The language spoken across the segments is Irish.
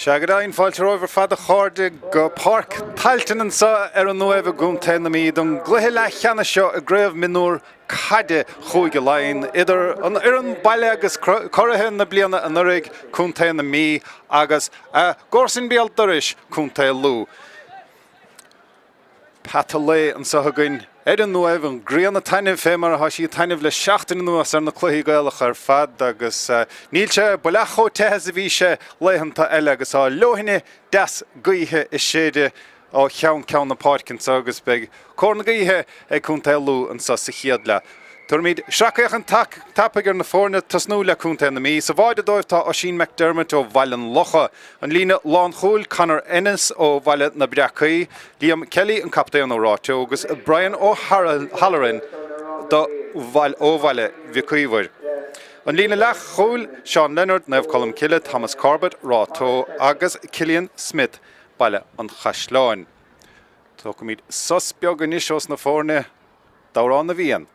Sea, go deimhin, fáilte romhaibh ar fad a chairde go Páirc Tailteann anseo ar an Uaimh i gContae na Mí don gcluiche leathcheannais seo i gCraobh Mionúr Caide Chúige Laighean idir an fhoireann baile agus curaithe na bliana anuraidh, Contae na Mí, agus a gcomharsain béal dorais, Contae Lú. Peata lae anseo againn ar an Uaimh, an ghrian ag taitneamh fé mar atá sí ag taitneamh le seachtain anuas ar na cluichí Gaelacha ar fad agus níl sé baileach chomh te is a bhí sé laethanta eile agus tá leoithne deas gaoithe ag séideadh ó cheann ceann na páirce anseo agus beidh cóir na gaoithe ag Contae Lú anseo sa chéad leath. Tabharfaimid sracfhéachaint tapaidh ar na foirne, tosnú le Contae na Mí. Sa bháide dóibh tá Oisín McDermott ó Bhaile an Locha. An líne lánchúil, Conor Ennis ó Bhaile na Breacaí, Liam Kelly, an captaen ó Ráth Tó agus Brian O'Halloran do ó Bhaile Mhic Íomhair. An líne leathchúil, Seán Leonard, Naomh Colm Cille, Thomas Corbett, Ráth Tó agus Cillian Smith, Baile an Chaisleáin. Tógfaimid sos beag anois ós na foirne d'Amhrán na bhFiann.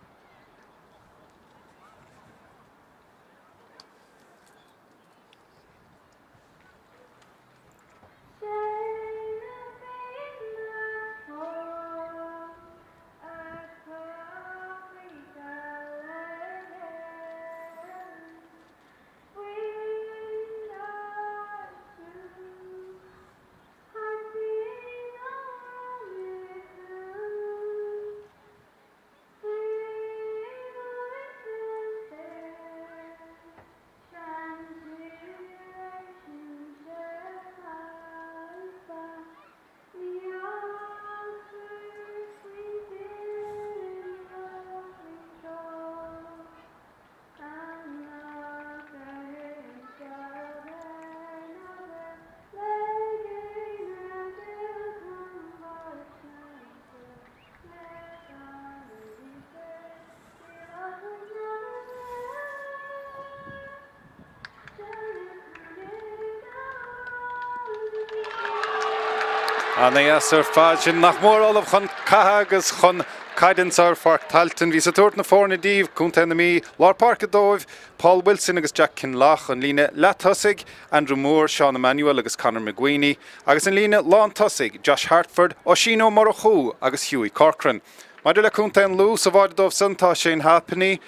Ana-dheas ar fad sin, nach mór ullamh chun catha agus chun caide anseo ar Pháirc Tailteann. Bhíos ag tabhairt na foirne daoibh, Contae na Mí, lár páirce dóibh, Paul Wilson agus Jack Kinlough, an líne leath-tosaigh, Andrew Moore, Seán Emmanuel agus Conor McGuiney, agus an líne lán-tosaigh, Josh Hartford, Oisín Ó Murchú agus Hughie Corcoran. Maidir le Contae an Lú, sa bháide dóibh san tá Shane Halpenny,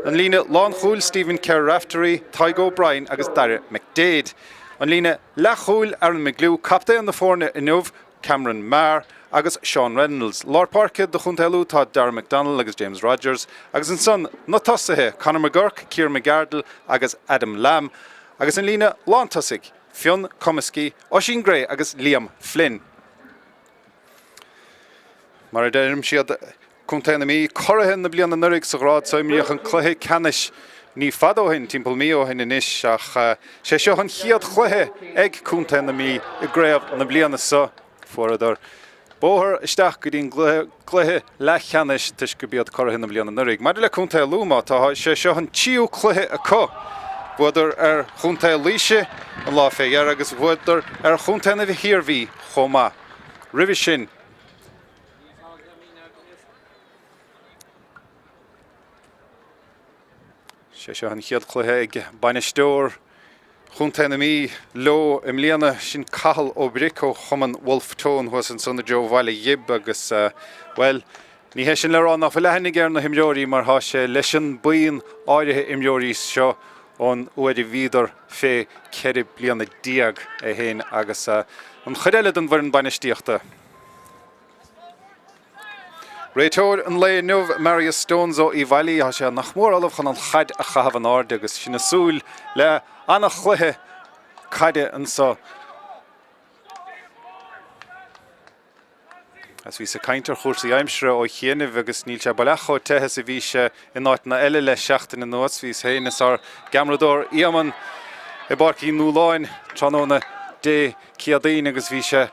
an líne lánchúil, Stephen Kerr Raftery, Tadhg O'Brien agus Daire McDaid. An líne leathchúil, Aaron McGlew, captaen na foirne inniu, Cameron Maher agus Sean Reynolds. Lár páirce do Chontae Lú tá Darragh McDonnell agus James Rogers agus ansan na tosaithe, Conor McGurk, Ciaran McGardle agus Adam Lamb agus an líne lántosaigh, Fionn Comiskey, Oisín Gray agus Liam Flynn. Mar a deirim, siad Contae na Mí curaithe na bliana anuraidh sa ghrád so. Imríodh an cluiche ceannais ní fada ó shin, timpeall mí ó shin anois, ach sé seo an chéad chluiche ag Contae na Mí i gcraobh na bliana so. Fuaireadar bóthar isteach go dtí an gcluiche leathcheannais toisc gurb iad curaithe na bliana anuraidh. Maidir le Contae Lú, má tá, sé seo an tríú cluiche acu. Bhuadar ar Chontae Laoise an lá fé dheireadh agus bhuadar ar Chontae na hIarmhí chomh maith roimhe sin. Sé seo an chéad chluiche ag bainisteoir Chontae na Mí leo i mbliana, sin Cathal Ó Bric ó Chumann Wolfe Tone thuas ansan i dtreo Bhaile Ghib agus, bhuel, ní hé sin le rá nach bhfuil aithne aige ar na himreoirí mar tá sé leis an buíon áirithe imreoirí seo ón uair a bhíodar fé 14 bliana, é féin agus an chuid eile den bhfoireann bainistíochta. Réiteoir an lae inniu, Marius Stones ó Uíbh Fhailí, tá sé nach mór ullamh chun an chaid a chaitheamh in airde agus sinn ag súil le an-chluiche caide anseo. Agus bhíos ag caint ar chúrsaí aimsire ó chianaibh agus níl sé baileach chomh te is a bhí sé in áiteanna eile le seachtain anuas. Bhíos féin is ár gceamaradóir Éamonn i bPáirc Uí Nualláin tráthnóna Dé Céadaoin agus bhí sé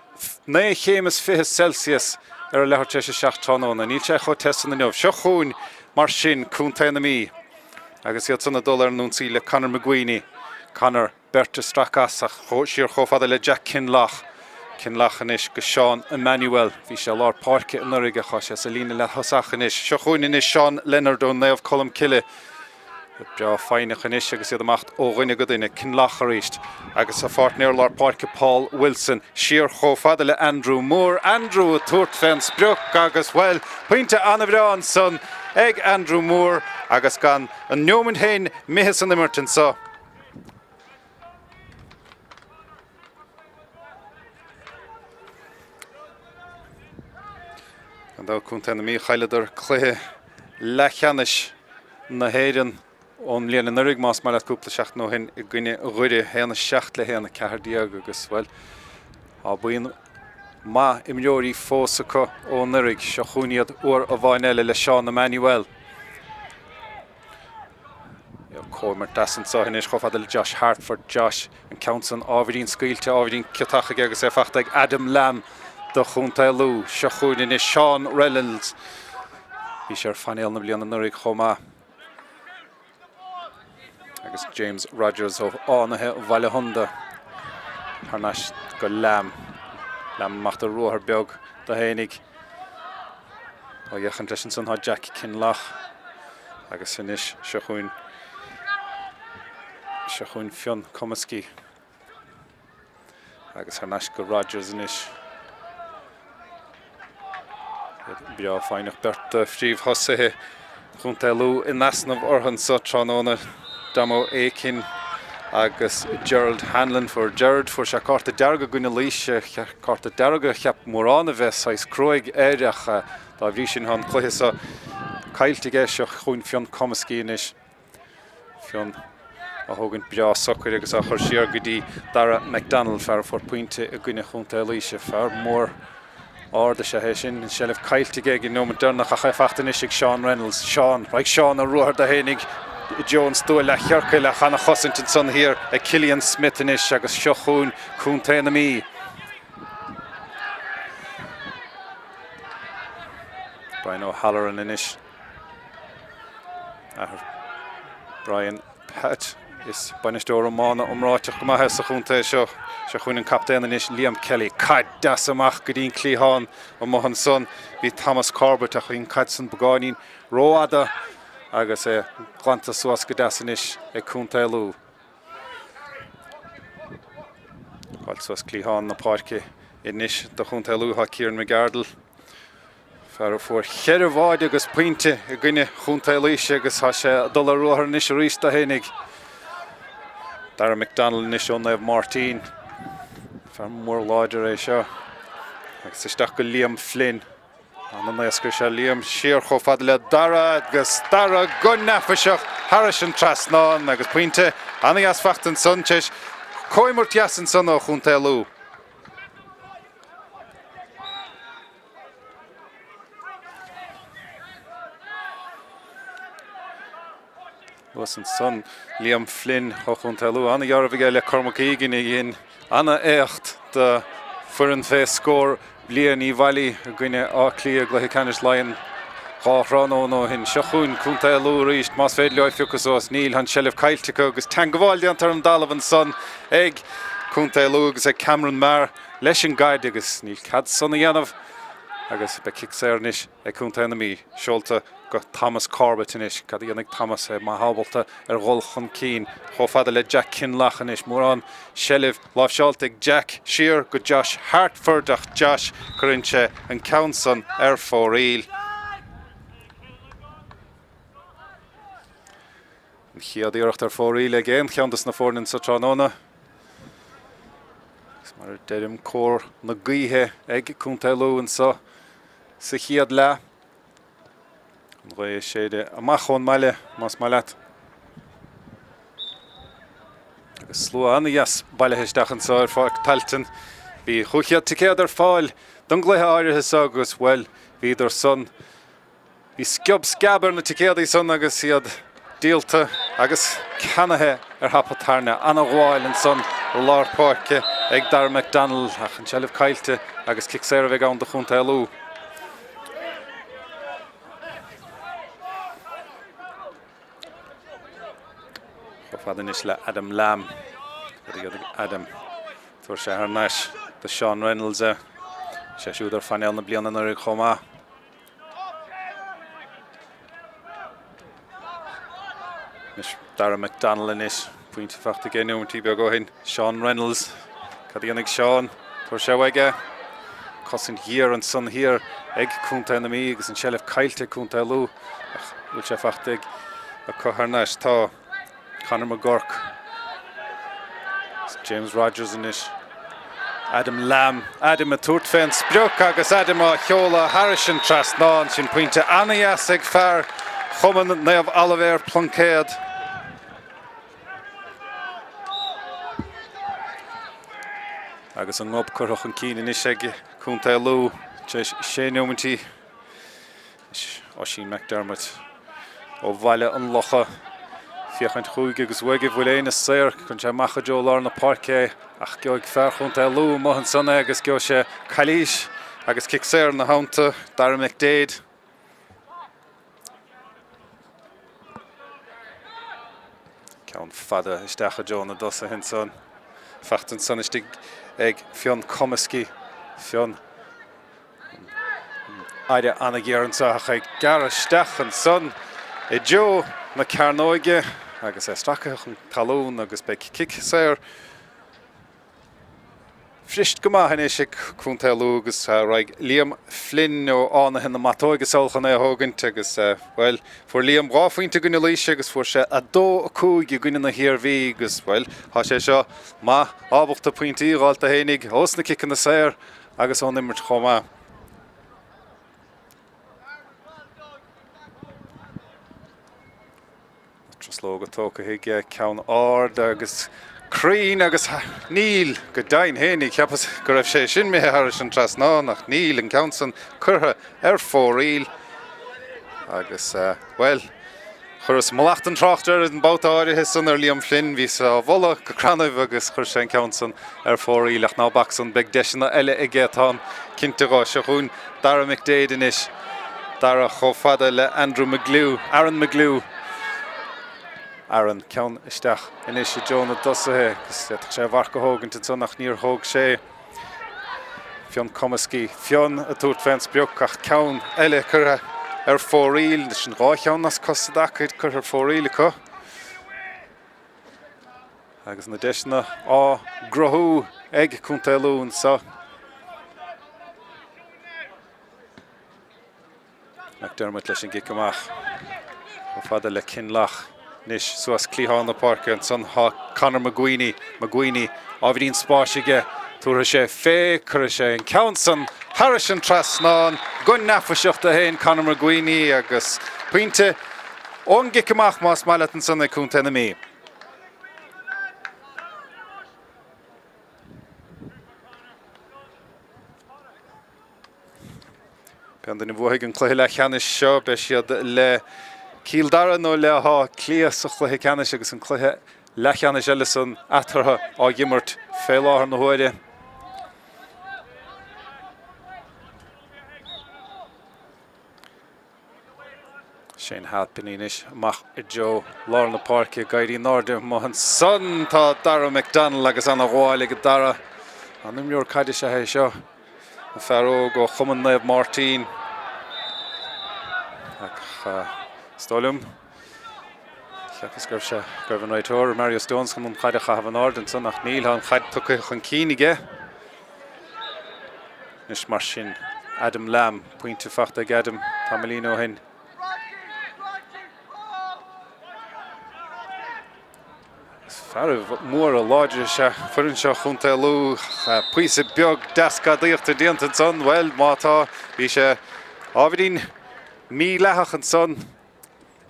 9 chéim is 20 Celsius ar a leathuair tar éis a 7 tráthnóna. Níl sé chomh te san inniu. Seo chugainn mar sin Contae na Mí agus iad san ag dul ar an ionsaí le Conor McGuiney. Conor beirt ag stracadh as ach siar chomh fada le Jack Kinlough. Kinlough anois go Seán Emmanuel. Bhí sé i lár páirce anuraidh ach tá sé sa líne leath-thosach anois. Seo chugainn anois Seán Leonard ó Naomh Colm Cille. Breá foighneach anois agus iad ag imeacht ó dhuine go duine. Kinlough arís agus a pháirtnéir lár páirce Paul Wilson siar chomh fada le Andrew Moore. Andrew ag tabhairt fén sprioc agus, bhuel, pointe an-bhreá ansan ag Andrew Moore agus gan an neomant féin imithe san imirt anso. Gan dabht Contae na Mí chailleadar cluiche leathcheannais na hÉireann ón mbliain anuraidh, más maith leat, cúpla seachtain ó shin i gcoinne Dhoire, 1-7 le 1-14 agus, bhuel, tá buíon maith imreoirí fós acu ó anuraidh. Seo chugainn iad uair amháin eile le Seán Emmanuel. Comhimirt deas anseo anois chomh fada le Josh Hartford. Josh, an ceann san ábhairín scaoilte, ábhairín ciotach aige agus é fachta ag Adam Lamb do Chontae Lú. Seo chugainn anois Seán Reynolds. Bhí sé ar phainéal na bliana anuraidh chomh maith. Agus James Rogers ó Fhánaithe Bhaile Hunda thar n-ais go Lamb. Lamb amach do ruathar beag do fhéinig. Á fhéachaint leis ansan tá Jack Kinlough agus anois seo chugainn seo chugainn Fionn Comiskey agus thar n-ais go Rogers anois. Iad breá foighneach beirt de phríomhthosaithe Chontae Lú in easnamh orthu anso tráthnóna, Damo Aiken agus Gerald Hanlon. Fuair Gerard, fuair sé cárta dearg i gcoinne Laoise, cárta dearg a cheap mórán a bheith saghas cruaidh air ach dá bhrí sin tá an cluiche seo caillte aige. Seo chugainn Fionn Comiskey anois. Fionn á thógaint breá socair agus á chur siar go dtí Dara McDonald, fear a fuair pointe i gcoinne Chontae Laoise. Fear mór ard is ea é sin. An seilbh caillte aige ag an neomat deireanach ach é fachta anois ag Seán Reynolds. Seán, raghaidh Seán ar ruathar dó fhéinig i dtreo an stua leathchiorcail ach ana-chosaint ansan thiar ag Cillian Smith anois agus seo chugainn Contae na Mí. Brian O'Halloran anois. Athair Brian Pat. Is bainisteoir iomána iomráiteach go maith é sa chontae seo. Seo chugainn an captaen anois, Liam Kelly. Caid deas amach go dtí an cliathán amuigh ansan. Bhí Thomas Corbett ach bhí an caid san beagáinín rófhada agus é glanta suas go deas anois ag Contae Lú. Fáilt suas cliathán na páirce anois do Chontae Lú tá Kieran McGardle. Fear a fuair cheithre bháide agus pointe i gcoinne Chontae Laoise agus tá sé ag dul ar ruathar anois arís dó fhéinig. Dara McDonald anois ó Naomh Máirtín. Fear mór láidir é seo. Agus isteach go Liam Flynn. Ana-naoscaire is ea Liam siar chomh fada le Dara agus Dara go neafaiseach thairis an trasnán agus pointe ana-dheas fachta ansan tar éis comhimirt dheas ansan ó Chontae Lú. Thuas ansan Liam Flynn ó Chontae Lú. An-dhealramh aige le Cormac Egan a dhein an-éacht do foireann fé scór bliain Uíbh Fhailí i gcoinne Áth Cliath i gcluiche ceannais Laighean 2 thráthnóna ó shin. Seo chugainn Contae Lú arís, más féidir leo é a phiocadh suas. Níl, tá an tseilbh caillte acu agus teangabháil déanta ar an dtalamh ansan ag Contae Lú agus ag Cameron Maher. leis an gcaid agus níl cead san a dhéanamh agus beidh cic saor anois ag Contae na Mí. Seolta go Thomas Corbett anois. Cad a dhéanfaidh Thomas? É maith ábalta ar dhul chun cinn chomh fada le Jack Kinlough anois. Mórán seilbh láimhseáilte ag Jack siar go Josh Hartford ach Josh cuireann sé an ceann san ar fóraoil. An chéad iarracht ar fóraoil ag aon cheann dos na foirne anso tráthnóna. Agus mar a deirim, cóir na gaoithe ag Contae Lú anso sa chéad leath. An ghaoth ag séideadh amach ón mbaile, más maith leat. Agus slua an-dheas bailithe isteach anso ar Pháirc Tailteann. Bhí 500 ticéad ar fáil don gcluiche áirithe seo agus, bhuel, bhíodar san. Bhí sciob sceab ar na ticéadaí san agus iad díolta agus ceannaithe ar thapa tairne. Ana-ghabháil ansan i lár páirce ag Dara McDonald ach an tseilbh caillte agus cic saor a bheidh ann do Chontae Lú. Chomh fada anois le Adam Lamb. Cad a dhéanfaidh Adam? Tabharfaidh sé thar n-ais do Seán Reynolds é. Sé siúd ar phainéal na bliana anuraidh chomh maith. Anois Dara McDonnell anois, pointe faighte aige nóimintí beaga ó shin. Seán Reynolds, cad a dhéanfaidh Seán? Tabharfaidh sé uaidh é. Cosaint ghéar ansan thiar ag Contae na Mí agus an tseilbh caillte ag Contae Lú ach bhfuil sé faighte acu thar n-ais? Tá. Conor McGurk. James Rogers anois. Adam Lamb. Adam ag tabhairt fén sprioc agus Adam á sheoladh thairis an trasnán. Sin pointe ana-dheas ag fear Chumann Naomh Oilibhéar Pluincéad. Agus an gob curtha chun cinn anois ag Contae Lú tar éis sé neomaintí. Oisín McDermott ó Bhaile an Locha. Féachaint chuige agus uaidh an bhfuil éinne saor. Cuireann sé amach i dtreo lár na páirce é ach gheobhaidh fear Chontae Lú amuigh ansan é agus gheobhaidh sé calaois agus cic saor ina theannta. Dara McDaid. Ceann fada isteach i dtreo na dtosaithe ansan. Faighte ansan istigh ag Fionn Comiskey. Fionn. Aire an-ghéar anseo ach ag gearradh isteach ansan i dtreo na cearnóige agus é stractha chun talún agus beidh cic saor fuirist go maith anois ag Contae Lú agus raghaidh Liam Flynn ó Fhánaithe na Matóige sall chun é a thógaint agus, bhuel, fuair Liam 2 phointe i gcoinne Laoise agus fuair sé 2, 5 i gcoinne na hIarmhí agus, bhuel, tá sé seo maith ábalta pointí a dh'fháilt dó fhéinig ós na ciceanna saor. agus ón imirt chomh maith. Truslóga tógtha aige, ceann ard agus cruinn agus níl, go deimhin fhéinig, cheapas go raibh sé sin imithe thairis an trasnán ach níl an ceann san curtha ar fóraoil agus, bhuel, Chuireas mallacht an tráchtaire an babhta áirithe san ar Liam Flynn. Bhíos á mholadh go crannaibh agus chuir sé an ceann san ar fóraoil ach ná bac san, beidh deiseanna eile aige, táim cinnte dho. Seo chugainn Dara McDaid anois. Dara chomh fada le Andrew McGlew, Aaron McGlew. Aaron, ceann isteach anois i dtreo na dtosaithe agus d'fhéadfadh sé a mharc a thógaint ansan ach níor thóg sé. Fionn Comiskey, Fionn ag tabhairt fén sprioc ach ceann eile curtha ar fóraoil. Sin 2 cheann as cos i dtaca curtha ar fóraoil acu. Agus na deiseanna á gcruthú ag Contae Lú anseo. McDermott leis an gcic amach chomh fada le Kinlough anois suas cliathán na páirce ansan tá Conor McGuiney, McGuiney, ábhairín spáis aige, tabharfaidh sé fé, cuirfidh sé an ceann san thairis an trasnán go neafaiseach dó fhéin Conor McGuiney agus pointe ón gcic amach más maith leat ansan ag Contae na Mí. Pé duine a bhuafaidh an cluiche leathcheannais seo, beidh siad le Cill Dara nó le hÁth Cliath sa chluiche ceannais agus an cluiche leathcheannais eile san eatarthu á dh'imirt fé láthair na huaire. Shane Halpenny anois amach i dtreo lár na páirce ag éirí in airde amuigh ansan. Tá Dara McDonnell agus ana-ghabháil ag Dara. An-imreoir caide is ea é seo. An fear óg ó Chumann Naomh Máirtín. Ach is dóigh liom, cheapas go raibh sé, go raibh an réiteoir Mario Stones chun an chaid a chaitheamh in airde ansan ach níl, tá an chaid tugtha chun cinn aige. Anois mar sin, Adam Lamb, pointe faighte ag Adam tamaillín ó shin. Fear mór láidir is ea foireann seo Chontae Lú. Píosa beag deas gadaíochta déanta ansan. Bhuel, má tá, bhí sé ábhairín mídhleathach ansan.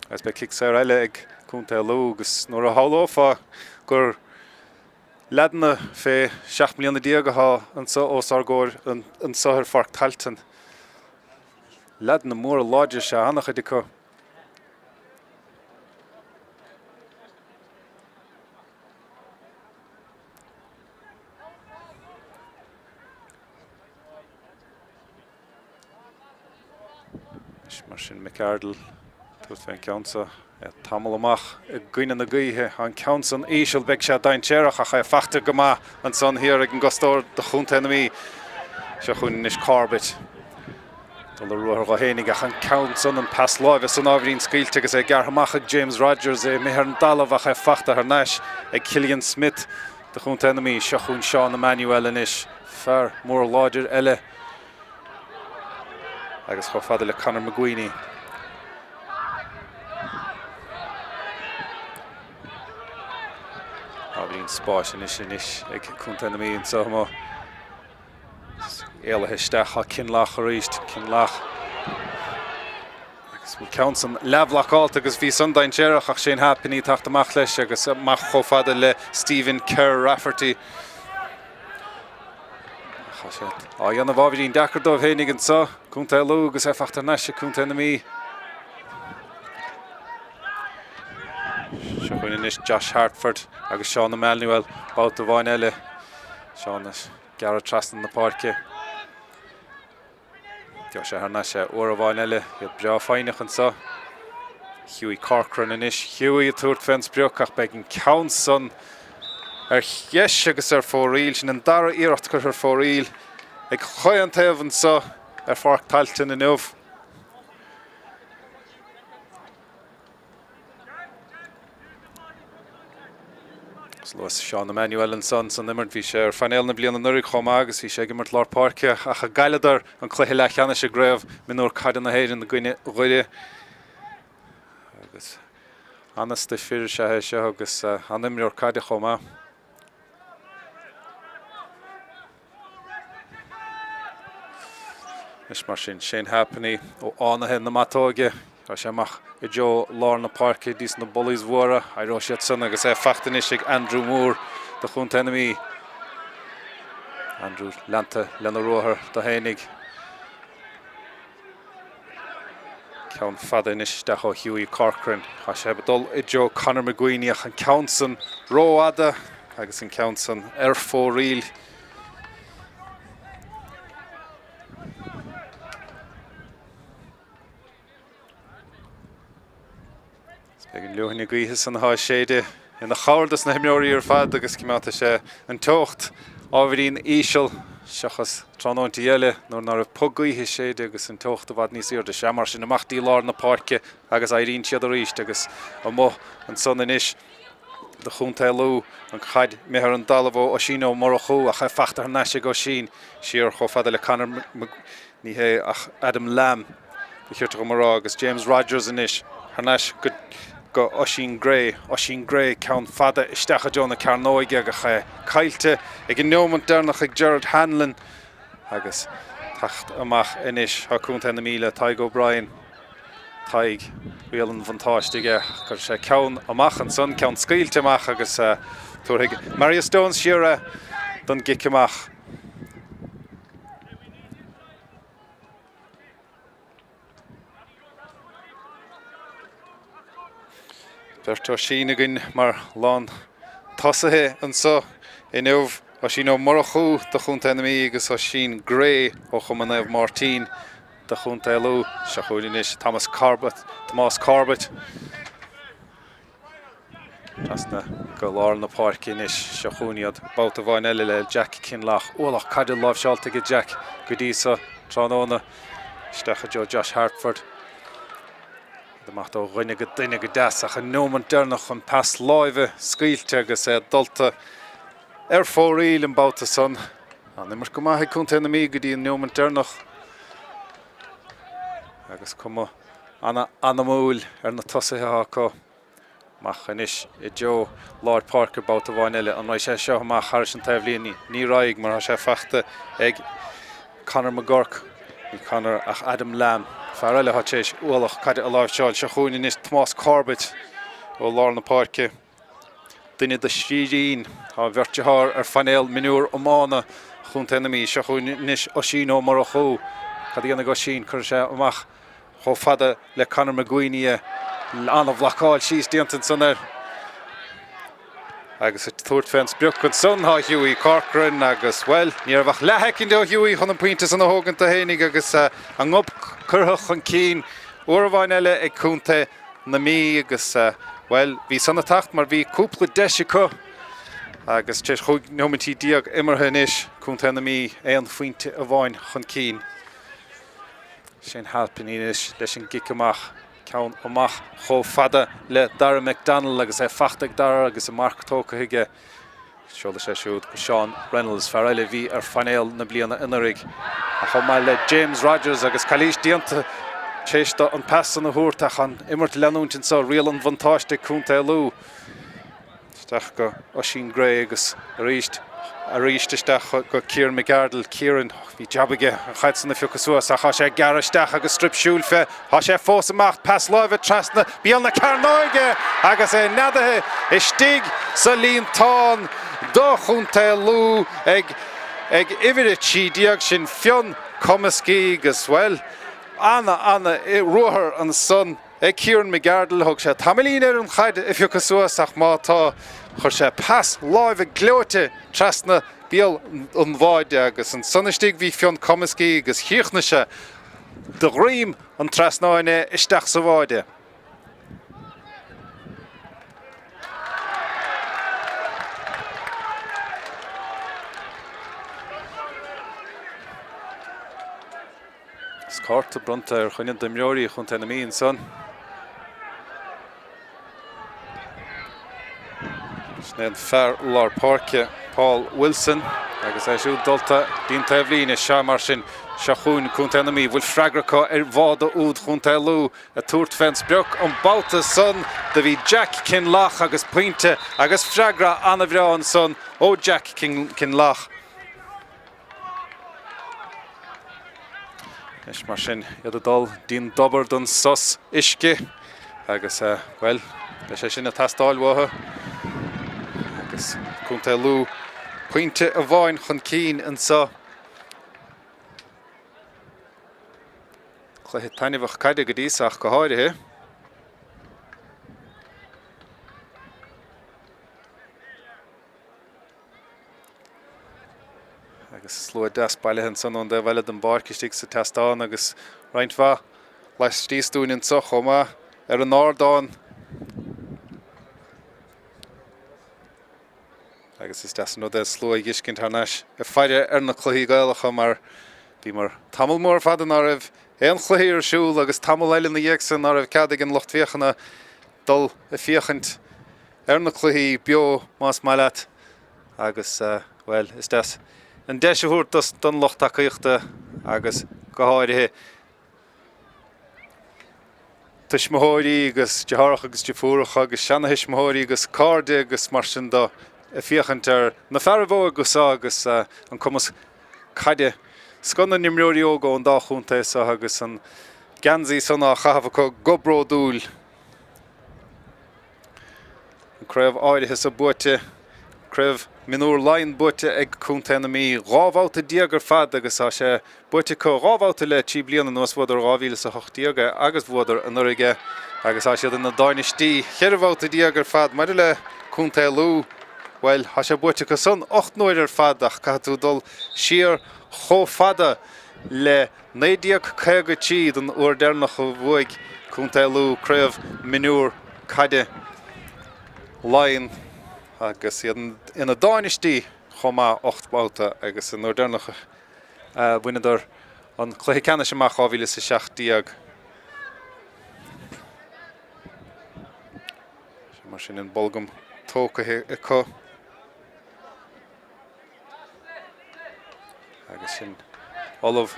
Agus beidh cic saor eile ag Contae Lú agus nuair a shamhlófá gur Leaideanna fé 17 mbliana atá anseo os ár gcomhair anseo ar Pháirc Tailteann. Leaideanna móra láidre is ea an-chuid acu. Anois mar sin McArdle tabhairt fén gceann seo. É tamall amach i gcoinne na gaoithe. An ceann san íseal beidh sé dainséarach ach é faighte go maith ansan thiar ag an gcosantóir do chontae na Mí. Seo chugainn anois Corbett. Dul ar ruathar dhó fhéinig ach an ceann san, an pas láimhe san ábhairín scaoilte agus é gearrtha amach ag James Rogers, é imithe ar an dtalamh ach é fachta thar n-ais ag Cillian Smith do chontae na Mí. Seo chugainn Seán Emmanuel anois, fear mór láidir eile agus chomh fada le Conor McGuiney. Ábhairín spáis anois anois ag contae na Mí anseo amuigh. Éalaithe isteach tá Kinlough arís, Kinlough. Agus an ceann san leathbhlocáilte agus bhí san dainséarach ach Shane Halpenny ag teacht amach leis agus amach chomh fada le Stephen Kerr Rafferty. Tá sé á dhéanamh ábhairín deacair dóibh féinig anseo, Contae Lú agus é fachta thar n-ais ag Contae na Mí. Seo chugainn anois Josh Hartford agus Seán Emmanuel, babhta amháin eile. Seán Gearradh trasna na páirce. Gheobhaidh sé thar n-ais é uair amháin eile. Iad breá foighneach anseo. Hughie Corcoran anois. Hughie ag tabhairt fén sprioc ach beidh an ceann san ar dheis agus ar fóraoil. Sin an dara iarracht curtha ar fóraoil ag chaon taobh anseo ar Pháirc Tailteann inniu. Luas Seán Emmanuel ansan san imirt. Bhí sé ar phainéal na bliana anuraidh chomh maith agus bhí sé ag imirt lár páirce ach a gcailleadar an cluiche leathcheannais i gCraobh Mionúr Caide na hÉireann i gcoinne Dhoire. Agus an-stuif fir is ea é seo agus an-imreoir caide chomh maith. Anois mar sin, Shane Halpenny ó Fhánaithe na Matóige. Tá sé amach i dtreo lár na páirce dtí na Bullies mhóra. Éireoidh siad san agus é fachta anois ag Andrew Moore do chontae na Mí. Andrew leanta lena ruathar do fhéinig. Ceann fada anois isteach ó Hughie Corcoran. Tá sé ag dul i dtreo Conor McGuiney ach an ceann san rófhada agus an ceann san ar fóraoil. Beidh an leoithne gaoithe san atá ag séideadh ina chabhair dos na himreoirí ar fad agus coimeádfaidh sé an teocht ábhairín íseal seachas tráthnóintí eile nuair ná raibh puth gaoithe ag séideadh agus an teocht i bhfad níos airde. Sea, mar sin, amach dtí lár na páirce agus éiríonn siad arís agus amuigh ansan anois do chontae Lú, an chaid imithe ar an dtalamh ó Oisín Ó Murchú ach é fachta thar n-ais ag Oisín siar chomh fada le Conor Ní hé ach Adam Lamb ba chirte dhom a rá agus James Rogers anois thar n-ais go go Oisín Gray. Oisín Gray, ceann fada isteach i dtreo na cearnóige ach é caillte ag an neomant deireanach ag Gerard Hanlon agus teacht amach anois tá Contae na Mí le Tadhg O'Brien. Tadhg, riail an bhuntáiste aige. Chuir sé ceann amach ansan, ceann scaoilte amach agus tabharfaidh Marius Stones siar é don gcic amach. Beirt Oisín againn mar lán tosaithe anseo inniu, Oisín Ó Murchú do Chontae na Mí agus Oisín Gray ó Chumann Naomh Máirtín do Chontae Lú. Seo chugainn anois Thomas Corbett, Tomás Corbett. Trasna go lár na páirce anois. Seo chugainn iad babhta amháin eile le Jack Kinlough. Ualach caide láimhseáilte aige Jack go dtí so tráthnóna. Isteach i dtreo Josh Hartford. Iad amach ó dhuine go duine go deas ach an neomant deireanach an pas láimhe scaoilte agus é dulta ar fóraoil an babhta san. An imirt go maith ag Contae na Mí go dtí an neomant deireanach. Agus cuma ana-anamúil ar na tosaithe atá acu. Amach anois i dtreo lár páirce babhta amháin eile. An raghaidh sé seo amach thairis an taobhlíne? Ní raghaidh mar tá sé fachta ag Conor McGurk. Ní Conor ach Adam Lamb. Fear eile atá tar éis ualach caide a láimhseáil. Seo chugainn anois Tomás Corbett ó lár na páirce. Duine de thrírín. Tá a bheirt dearthár ar phainéal mionúr iomána Chontae na Mí. Seo chugainn anois Oisín Ó Murchú. Cad a dhéanfaidh Oisín? Cuirfidh sé amach chomh fada le Conor McGuiney é. An-bhlocáil síos déanta ansan air. Agus ag tabhairt fén sprioc ansan tá Hughie Corcoran agus, bhuel, ní raibh ach leathshoicind ó Hughie chun an pointe san a thógaint do fhéinig agus a ngob curtha chun cinn uair amháin eile ag contae na Mí agus, bhuel, bhí san ag teacht mar bhí cúpla deis acu agus tar éis 15 neomaintí imeartha anois, contae na Mí aon phointe amháin chun cinn. Shane Halpenny anois leis an gcic amach. Ceann amach chomh fada le Dara McDonnell agus é fachta ag Dara agus an marc tógtha aige. Seolfaidh sé siúd go Seán Reynolds, fear eile a bhí ar phainéal na bliana anuraidh, chomh maith le James Rogers agus calaois déanta tar éis dó an pas san a thabhairt ach an imirt leanúint anseo, riail an bhuntáiste ag Contae Lú. Isteach go Oisín Gray agus arís arís isteach go Kieran McArdle. Kieran, bhí jab aige an chaid san a phiocadh suas ach tá sé ag gearradh isteach agus strip siúil fé. Tá sé fós ag imeacht, pas láimhe trasna béal na cearnóige agus é neadaithe istigh sa líontán do Chontae Lú ag ag uimhir 13, sin Fionn Comiskey agus, bhuel, ana, ana ruathar ansan. Ag Kieran McArdle, thóg sé tamaillín air an chaid a phiocadh suas ach má tá, chuir sé pas láimhe gleoite trasna béal an bháide agus ansan istigh bhí Fionn Comiskey agus chríochnaigh sé de dhroim an trasnáin é isteach sa bháide. Is cárta bronnta ar dhuine d'imreoirí Chontae na Mí ansan. Sin é an fear lár páirce, Paul Wilson, agus é siúd dulta dtí'n taobhlíne. Sea, mar sin, seo chugainn Contae na Mí. Bhfuil freagra acu ar bháide úd Chontae Lú ag tabhairt fén sprioc an babhta san do bhí Jack Kinlough agus pointe agus freagra ana-bhreá ansan ó Jack Kinlough. Anois mar sin, iad ag dul dtí'n dtobar don sos uisce agus, bhuel, beidh sé sin ag teastáil uathu. Agus Contae Lú pointe amháin chun cinn anseo. Cluiche taitneamhach caide go dtí so ach go háirithe. Agus slua deas bailithe ansan ón dtaobh eile den bpáirc istigh sa tseastán agus roinnt mhaith laistíos dúinn anso chomh maith ar an ardán. Agus is deas an rud é slua a dh'fheiscint thar n-ais ag faire ar na cluichí Gaelacha mar bhíomar tamall mór fada ná raibh aon chluiche ar siúl agus tamall eile ina dhiaidh san ná raibh cead ag an lucht féachana dul ag féachaint ar na cluichí beo más maith leat agus, bhuel, is deas an deis a thabhairt don lucht tacaíochta agus go háirithe tuismitheoirí agus deartháireacha agus deirfiúracha agus seanathuismitheoirí agus cairde agus mar sin de ag féachaint ar na fearaibh óga seo agus an cumas caide scoth na n-imreoirí óga ón dá chontae seo agus an geansaí san á chaitheamh acu go bródúil. An craobh áirithe so buaite, Craobh Mionúr Laighean buaite ag Contae na Mí 12 bhabhta ar fad agus tá sé buaite acu 2 bhabhta le 3 bliana anuas, bhuadar 2018 é agus bhuadar anuraidh é agus tá siad ina dtáinistí 14 bhabhta ar fad. Maidir le Contae Lú, bhuel, tá sé buaite acu san 8 n-uaire ar fad ach caithfidh tú dul siar chomh fada le 1953 don uair deireanach a bhuaigh Contae Lú Craobh Mionúr Caide Laighean agus iad ina dtáinistí chomh maith 8 mbabhta agus an uair deireanach a bhaineadar an cluiche ceannais amach 2017. Mar sin an bolgam tógtha acu. Agus sin ullamh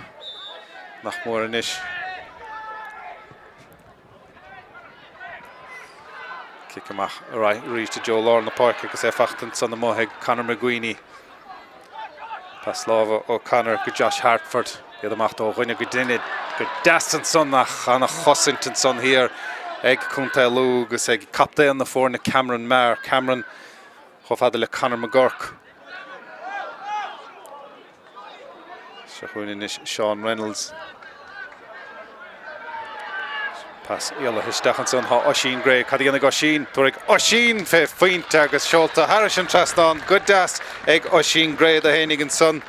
nach mór anois. Cic amach arís i dtreo lár na páirce agus é fachta ansan amuigh ag Conor McGuiney. Pas láimhe ó Conor go Josh Hartford. Iad ag imeacht ó dhuine go duine go deas ansan ach ana-chosaint ansan thiar ag Contae Lú agus ag captaen na foirne Cameron Maher. Cameron Chomh fada le Conor McGurk. Seo chugainn anois Seán Reynolds. Pas éalaithe isteach ansan. Tá Oisín Gray. Cad a dhéanfaidh Oisín? Tabharfaidh Oisín fé phointe agus seolta thairis an trasnán go deas ag Oisín Gray do fhéinig ansan.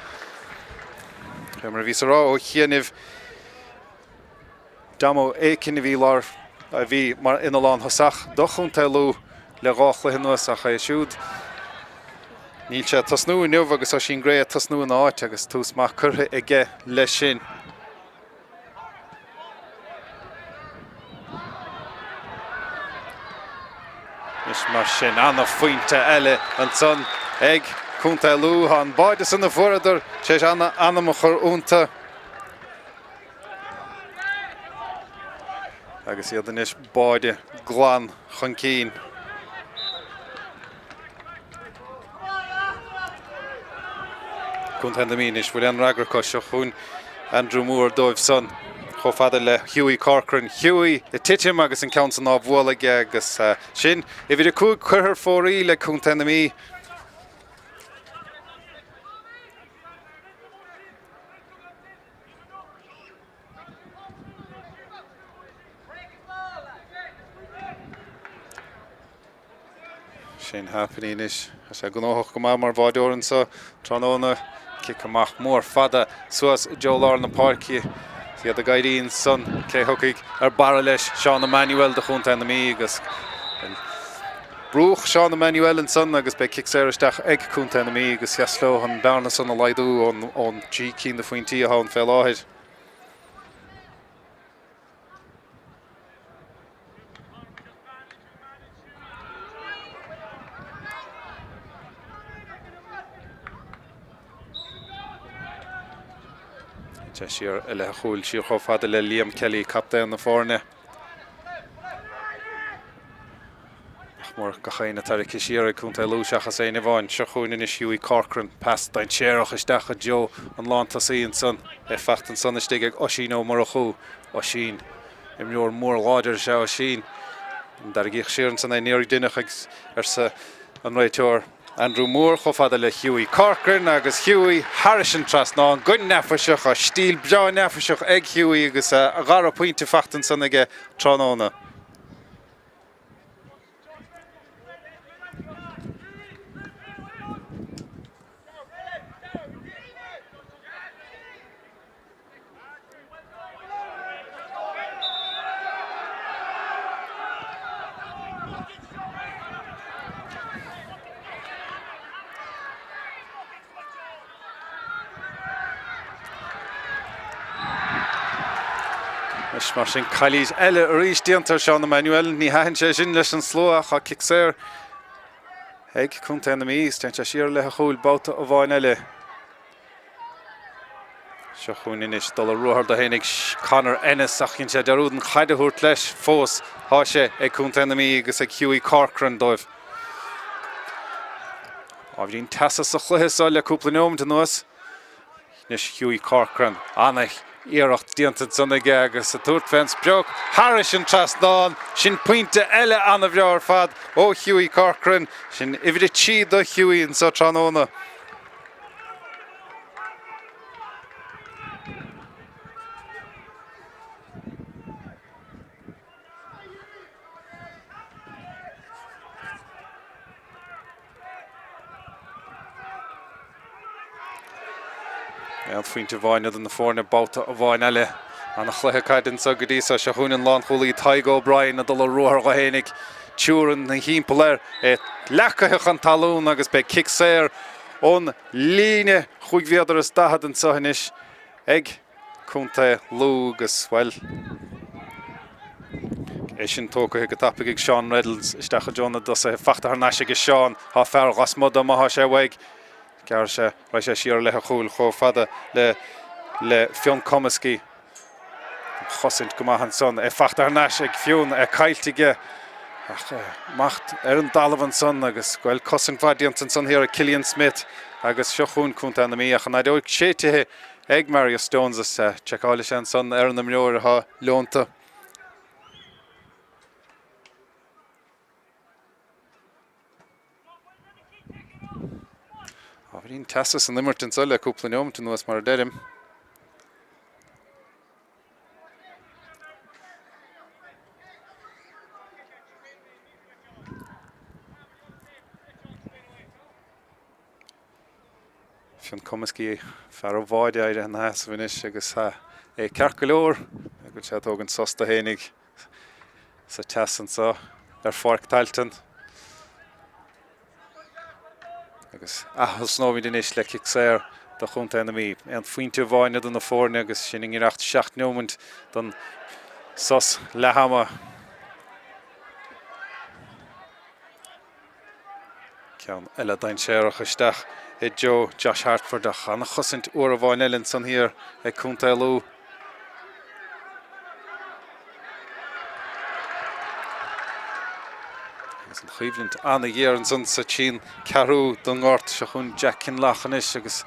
Fé mar a bhíos a rá ó chianaibh. Damo Aiken a bhí lár a bhí mar ina lánthosach do Chontae Lú le dhá chluiche anuas ach é siúd níl sé ag tosnú inniu agus Oisín Gray ag tosnú ina áit agus tús maith curtha aige leis sin. mar sin, ana-phointe eile ansan ag Contae Lú. Tá an báide san a fuaireadar tar éis ana-anam a chur iontu. Agus iad anois báide glan chun cinn. Contae na Mí anois, bhfuil aon fhreagra acu? Seo chugainn Andrew Moore dóibh san chomh fada le Hughie Corcoran. Hughie ag titim agus an ceann san á bhualadh aige agus sin uimhir 5 curtha ar fóraoil ag Contae na Mí. Shane Halfpenny anois. Tá sé gnóthach go maith mar bháideoir anseo tráthnóna. Cic amach mór fada suas i dtreo lár na páirce. Is iad ag éirí ansan cé thiocfaidh ar barra leis. Seán Emmanuel do Chontae na Mí agus brúdh Seán Emmanuel ansan agus beidh cic saor isteach ag Contae na Mí agus sheas leo an bearna san a laghdú ón dtrí cinn de phointí atá ann fé láthair. Sé siar i leith a chúil, siar chomh fada le Liam Kelly, captaen na foirne. Nach mór gach éinne tarraingthe siar ag Contae Lú seachas éinne amháin. Seo chugainn anois Hughie Corcoran, pas dainséarach isteach i dtreo an lántosaí ansan. É faighte ansan istigh ag Oisín Ó Murchú. Oisín. Imreoir mór láidir is ea Oisín. Tarraingíodh siar ansan é níor deineadh arsa an réiteoir Andrew Moore chomh fada le Hughie Corcoran agus Hughie thairis an trasnán go neafaiseach. Stíl breá neafaiseach ag Hughie agus a dhara pointe faighte ansan aige tráthnóna. Anois mar sin calaois eile arís déanta ar Seán Emmanuel. Ní thaitin sé sin leis an slua ach tá cic saor ag Contae na Mí. Is téann sé siar i leith a chúil babhta amháin eile. Seo chugainn anois dul ar ruathar dó fhéinig Conor Ennis ach dhein sé dearúd an chaid a thabhairt leis fós. Tá sé ag Contae na Mí agus ag Hughie Corcoran dóibh. Ábhairín teasa sa chluiche seo le cúpla neomat anuas. Anois Hughie Corcoran, ana-iarracht déanta ansan aige agus ag tabhairt fén sprioc thairis an trasnán. Sin pointe eile ana-bhreá ar fad ó Hughie Corcoran. Sin uimhir 3 do Hughie anseo tráthnóna. Aon phointe amháin idir na foirne babhta amháin eile. Ana chluiche caide anseo go dtí seo. Seo chugainn an lánchúlaí Tadhg O'Brien ag dul ar ruathar dho fhéinig. Triúr ina thimpeall air. É leacaithe chun talún agus beidh cic saor ón líne chúig mhéadar is 40 anseo anois ag Contae Lú agus, bhuel, é sin tógtha go tapaidh ag Seán Reynolds isteach i dtreo na dtosaithe. Fachta thar n-ais aige Seán. Tá fear lasmuigh dó má thá sé uaidh. Gearrfaidh sé, raghaidh sé siar i leith a chúil chomh fada le le Fionn Comiskey. An chosaint go maith ansan. É fachta thar n-ais ag Fionn, é caillte aige ach amach ar an dtalamh ansan agus bhuel cosaint mhaith déanta ansan thiar ag Killian Smith agus seo chugainn Contae na Mí ach an fheadóig séidte ag Marius Jones is seiceálfaidh sé ansan ar an imreoir atá leonta. Ábhairín teasa san imirt anseo le cúpla neomat anuas mar a deirim. Fionn Comiskey, fear an bháide éirithe ina sheasamh anois agus é ceart go leor go bhfuil sé ag tógaint sos dó fhéinig sa teas anseo ar Pháirc Tailteann. Agus ath-thosnóimid anois le cic saor do Chontae na Mí. Aon phointe amháin idir na foirne agus sinn i ngiorracht 7 neomaint don sos leath ama. Ceann eile dainséarach isteach i dtreo Josh Hartford ach an-chosaint uair amháin eile ansan thiar ag Contae Lú. Agus an choimhlint an-ghéar ansan sa trian ceathrú don ngort. Seo chugainn Jack Kinlough anois agus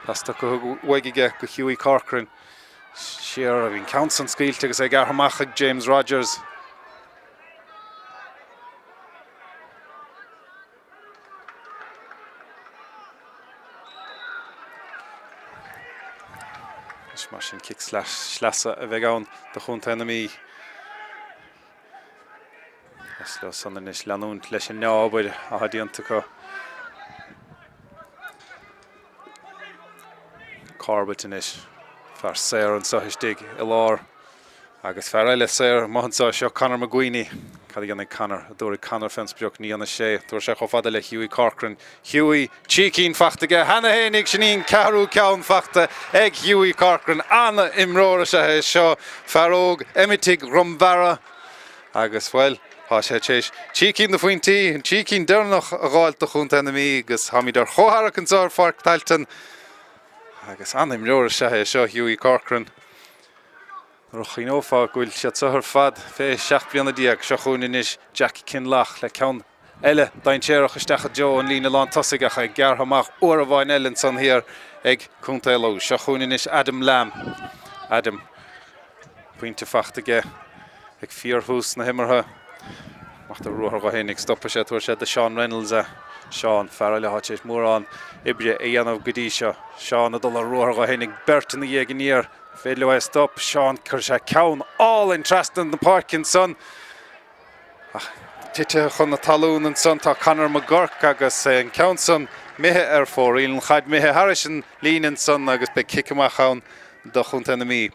pas tugtha uaidh aige go Hughie Corcoran. Siar, bhí an ceann san scaoilte agus é gearrtha amach ag James Rogers. Anois mar sin cic sleasa a bheidh ann do chontae na Mí. Is leo san anois leanúint leis an ndea-obair atá déanta acu. Corbett anois, fear saor anseo istigh i lár agus fear eile saor amuigh anseo, seo Conor McGuiney. Cad a dhéanfaidh Conor? An dtabharfaidh Conor fén sprioc? Ní dhéanfaidh sé. Tabharfaidh sé chomh fada le Hughie Corcoran. Hughie, 3 cinn fachta aige cheana fhéinig, sin í an ceathrú ceann fachta ag Hughie Corcoran. An-imreoir is ea é seo, fear óg Eimitigh Dhrom Bheara. Agus, bhuel, tá sé tar éis 3 cinn de phointí, an 3 cinn deireanach a dh'fháilt do chontae na Mí agus táimid ar chomhtharrac anseo ar Pháirc Tailteann. Agus an-imreoir is ea é seo, Hughie Corcoran. Nuair a chuimhneofá go bhfuil siad seo ar fad fé 17 bliana. Seo chugainn anois Jack Kinlough le ceann eile dainséarach isteach i dtreo an líne lán tosaigh ach é gearrtha amach uair amháin eile ansan thiar ag Contae Lú. Seo chugainn anois Adam Lamb. Adam, pointe fachta aige ag fíorthús na himeartha. Amach de ruathar dho fhéinig, stopfaidh sé, tabharfaidh sé do Seán Reynolds é. Seán, fear eile atá tar éis mórán oibre a dhéanamh go dtí seo. Seán ag dul ar ruathar dho fhéinig, beirt ina dhiaidh aniar. Féidir leo é a stop. Seán, cuirfidh sé ceann álainn trasna na páirce ansan. Ach titithe chun na talún ansan tá Conor McGurk agus an ceann san imithe ar fóraoil. An chaid imithe thairis an líne ansan agus beidh cic amach ann do chontae na Mí.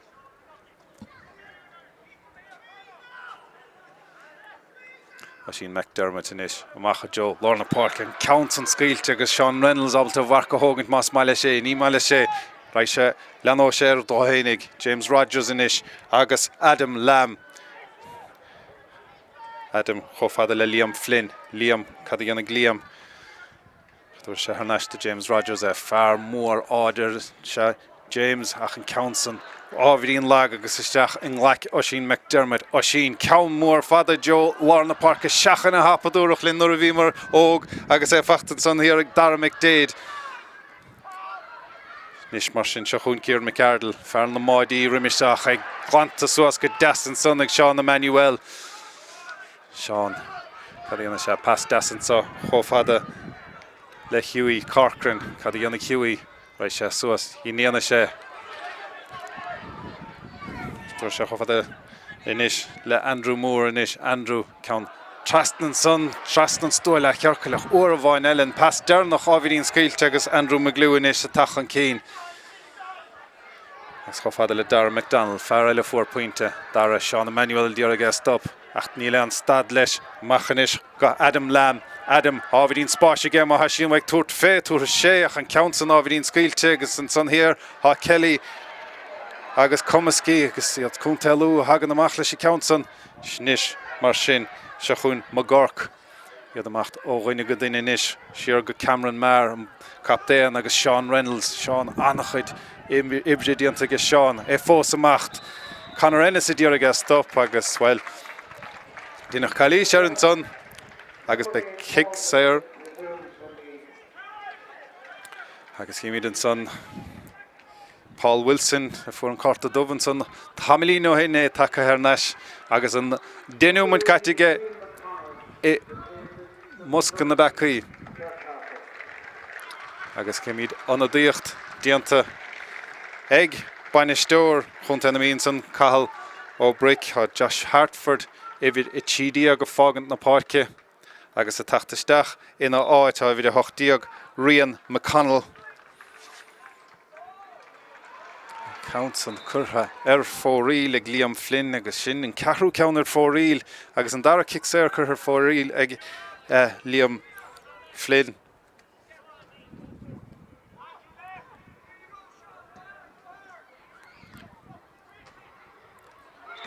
Oisín McDermott anois amach i dtreo lár na páirce. An ceann san scaoilte agus Seán Reynolds ábalta a mharc a thógaint más maith leis é. Ní maith leis é. Raghaidh sé, leanóidh sé air dó fhéinig. James Rogers anois agus Adam Lamb. Adam chomh fada le Liam Flynn. Liam, cad a dhéanfaidh Liam? Tabharfaidh sé thar n-ais do James Rogers é. Fear mór láidir is ea James ach an ceann san ábhairín lag agus isteach i nglaic Oisín McDermott. Oisín, ceann mór fada i dtreo lár na páirce. Seachain a hap a dúradh linn nuair a bhíomar óg agus é fachta ansan thiar ag Dara McDaid. Anois mar sin, seo chugainn Kieran McArdle, fear na mbáidí roimis ach é glanta suas go deas ansan ag Seán Emmanuel. Seán, cad a dhéanfaidh sé? Pas deas anseo chomh fada le Hughie Corcoran. Cad a dhéanfaidh Hughie? Raghaidh sé suas. Ní dhéanfaidh sé. Tabharfaidh sé chomh fada anois le Andrew Moore anois. Andrew, ceann trasna ansan, trasna an stua leathchiorcail ach uair amháin eile an pas deireanach ábhairín scaoilte agus Andrew McGlew anois ag teacht chun cinn. Agus chomh fada le Dara McDonnell, fear eile a fuair pointe. Dara, Seán Emmanuel a d'iarraidh é a stop ach níl aon stad leis. Amach anois go Adam Lamb. Adam, ábhairín spáis aige má thoisíonn uaidh tabhairt fé, tabharfaidh sé ach an ceann san ábhairín scaoilte agus ansan thiar tá Kelly agus Comiskey agus iad Contae Lú a thagann amach leis an ceann san. Anois, mar sin, seo chugainn McGurk. Iad amach ó dhuine go duine anois. Siar go Cameron Maher, an captaen, agus Seán Reynolds. Seán, an-chuid oibre déanta aige Seán. É fós amach. Conor Ennis a d'iarraidh é a stop agus, bhuel, deineadh calaois air ansan agus beidh cic saor. Agus chímid ansan. Paul Wilson a fuair an cárta dubh ansan tamaillín ó shin, é tagtha thar n-ais agus an 10 neomat caite aige i mbosca na bpeacaí. Agus címid ionadaíocht déanta ag bainisteoir Chontae na Mí ansan, Cathal Ó Bric. Tá Josh Hartford, uimhir 13, ag fágaint na páirce. Agus ag teacht isteach ina áit tá uimhir 18, Rian McConnell. An ceann san curtha ar fóraoil ag Liam Flynn agus sin an ceathrú ceann ar fóraoil agus an dara cic saor curtha ar fóraoil ag Liam Flynn.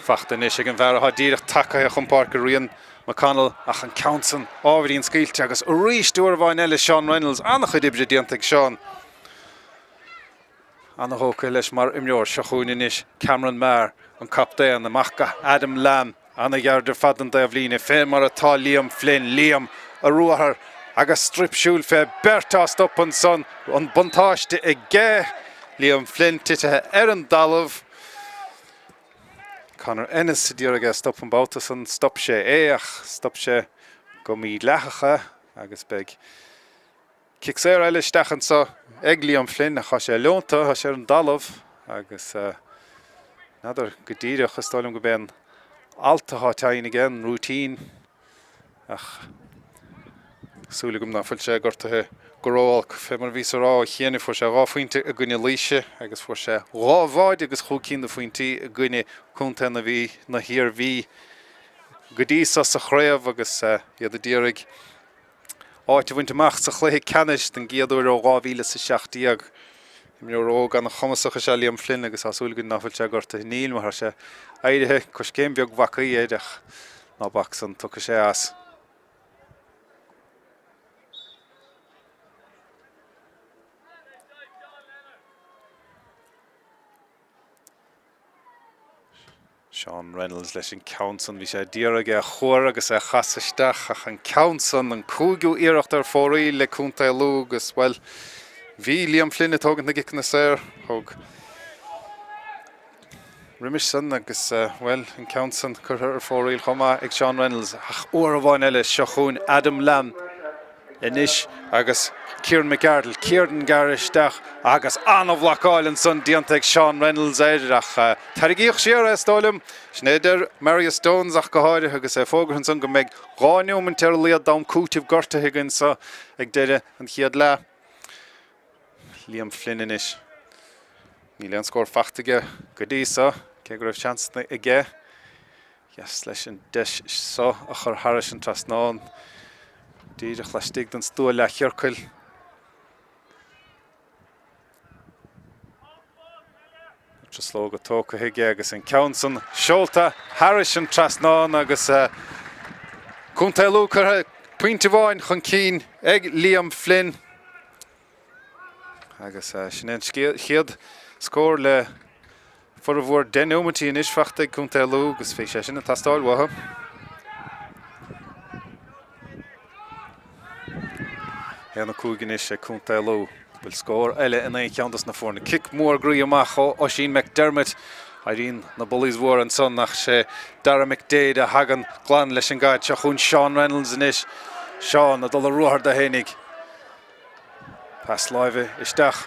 Fachta anois ag an bhfear atá díreach tagtha chun páirce, Rian McConnell, ach an ceann san ábhairín scaoilte agus arís uair amháin eile Seán Reynolds. An-chuid oibre déanta ag Seán. An-thógtha leis mar imreoir. Seo chugainn anois Cameron Maher, an captaen, amach go Adam Lamb. An-ghearr ar fad don dtaobhlíne, fé mar atá Liam Flynn. Liam a ruathar agus strip siúil fé beirt á stop ansan. An buntáiste aige. Liam Flynn titithe ar an dtalamh. Conor Ennis a d'iarraidh é a stop an babhta san. Stop sé é ach stop sé go mídhleathach é agus beidh Cic saor eile isteach anseo ag Liam Flynn ach tá sé leonta, tá sé ar an dtalamh agus n'fheadar go díreach, is dóigh liom gurb é an alt atá tinn aige, an rúitín, ach súil agam ná fuil sé gortaithe go ró-olc. Fé mar a bhíos a rá ó chianaibh, fuair sé 2 phointe i gcoinne Laoise agus fuair sé 2 bháide agus chúig cinn de phointí i gcoinne contae na Mhí, na hIarmhí go dtí so sa chraobh agus iad a d'iarraidh áit a bhaint amach sa chluiche ceannais den gcéad uair ó 2017. Imreoir óg an-chumasach is ea Liam Flynn agus tá súil againn ná fuil sé gortaithe. Níl, mar tá sé éirithe, coiscéim bheag bhacaí air ach ná bac san, tiocfaidh sé as. Seán Reynolds leis an ceann san. Bhí sé d'iarraidh é a chuar agus é a chasadh isteach ach an ceann san, an cúigiú iarracht ar fóraoil ag Contae Lú agus, bhuel, bhí Liam Flynn ag tógaint na gciceanna saor. Thóg roimis san agus, bhuel, an ceann san curtha ar fóraoil chomh maith ag Seán Reynolds. Ach uair amháin eile, seo chugainn Adam Lamb. anois agus Kieran McArdle, Kieran gearrtha isteach agus an-bhlocáil ansan déanta ag Seán Reynolds air ach tarraingíodh siar é is dóigh liom. Sin é a deir Marius Jones ach go háirithe agus é fógartha ansan go mbeidh 2 neomant ar a laghad d'am cúitimh gortaithe againn anseo ag deireadh an chéad leath. Liam Flynn anois. Níl aon scór fachta aige go dtí so, cé go raibh seansanna aige. Dheas leis an deis so a chur thairis an trasnán, díreach laistigh den stua leathchiorcail. Na truslóga tógtha aige agus an ceann san seolta thairis an trasnán agus Contae Lú curtha pointe amháin chun cinn ag Liam Flynn. Agus sin é an chéad scór le formhór 10 neomaintí anois fachta ag Contae Lú agus bhí sé sin ag teastáil uathu. 1-5 anois ag Contae Lú. Bhfuil scór eile in aon cheann dos na foirne. Cic mór groí amach ó Oisín McDermott. Éiríonn na Bullies mhór ansan ach sé Dara McDaid a thagann glan leis an gcaid. Seo chugainn Seán Reynolds anois. Seán ag dul ar ruathar dó fhéinig. Pas láimhe isteach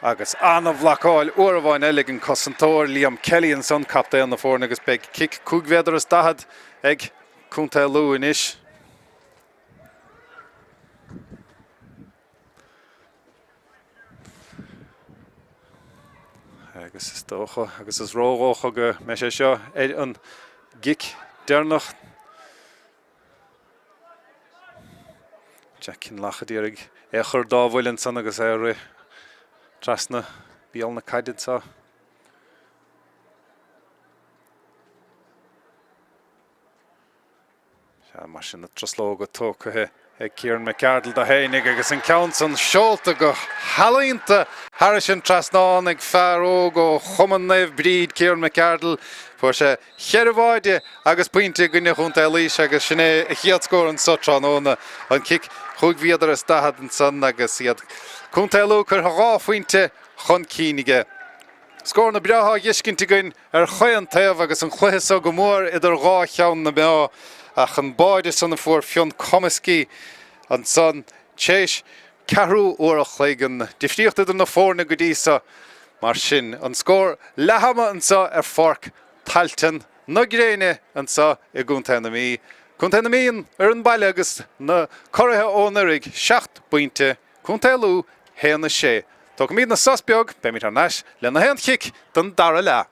agus an-bhlocáil uair amháin eile ag an cosantóir Liam Kelly ansan, captaen na foirne agus beidh cic 5 mhéadar is 40 ag Contae Lú anois. Agus is dócha agus is ródhócha go mbeidh sé seo ar an gcic deireanach. Jack Kinlough a d'iarraidh é a chur dá bhuille ansan agus é ag rith trasna béal na caide anseo. Sea, mar sin na truslóga tógtha ag Kieran McArdle dó fhéinig agus an ceann san seolta go healaíonta thairis an trasnán ag fear óg ó Chumann Naomh Bríd, Kieran McArdle. Fuair sé cheithre bháide agus pointe i gcoinne Chontae Laoise agus sin é a chéad scór anso tráthnóna. An cic chúig mhéadar is daichead ansan agus iad Contae Lú curtha dhá phointe chun cinn aige. Scóranna breátha á dh'fheiscint againn ar chaon taobh agus an cluiche so go mór idir dhá cheann na meá ach an báide san a fuair Fionn Comiskey ansan t'éis ceathrú uair a chloig an difríocht idir na foirne go dtí so. Mar sin, an scór leath-ama anseo ar Pháirc Tailteann na Gréine anseo i gContae na Mí. Contae na Mí an fhoireann baile agus na curaithe ó Anuraidh, 7 bpointe, Contae Lú 1, 6. Tógfaimidne sos beag, beimid thar n-ais lena haon chic don dara leath.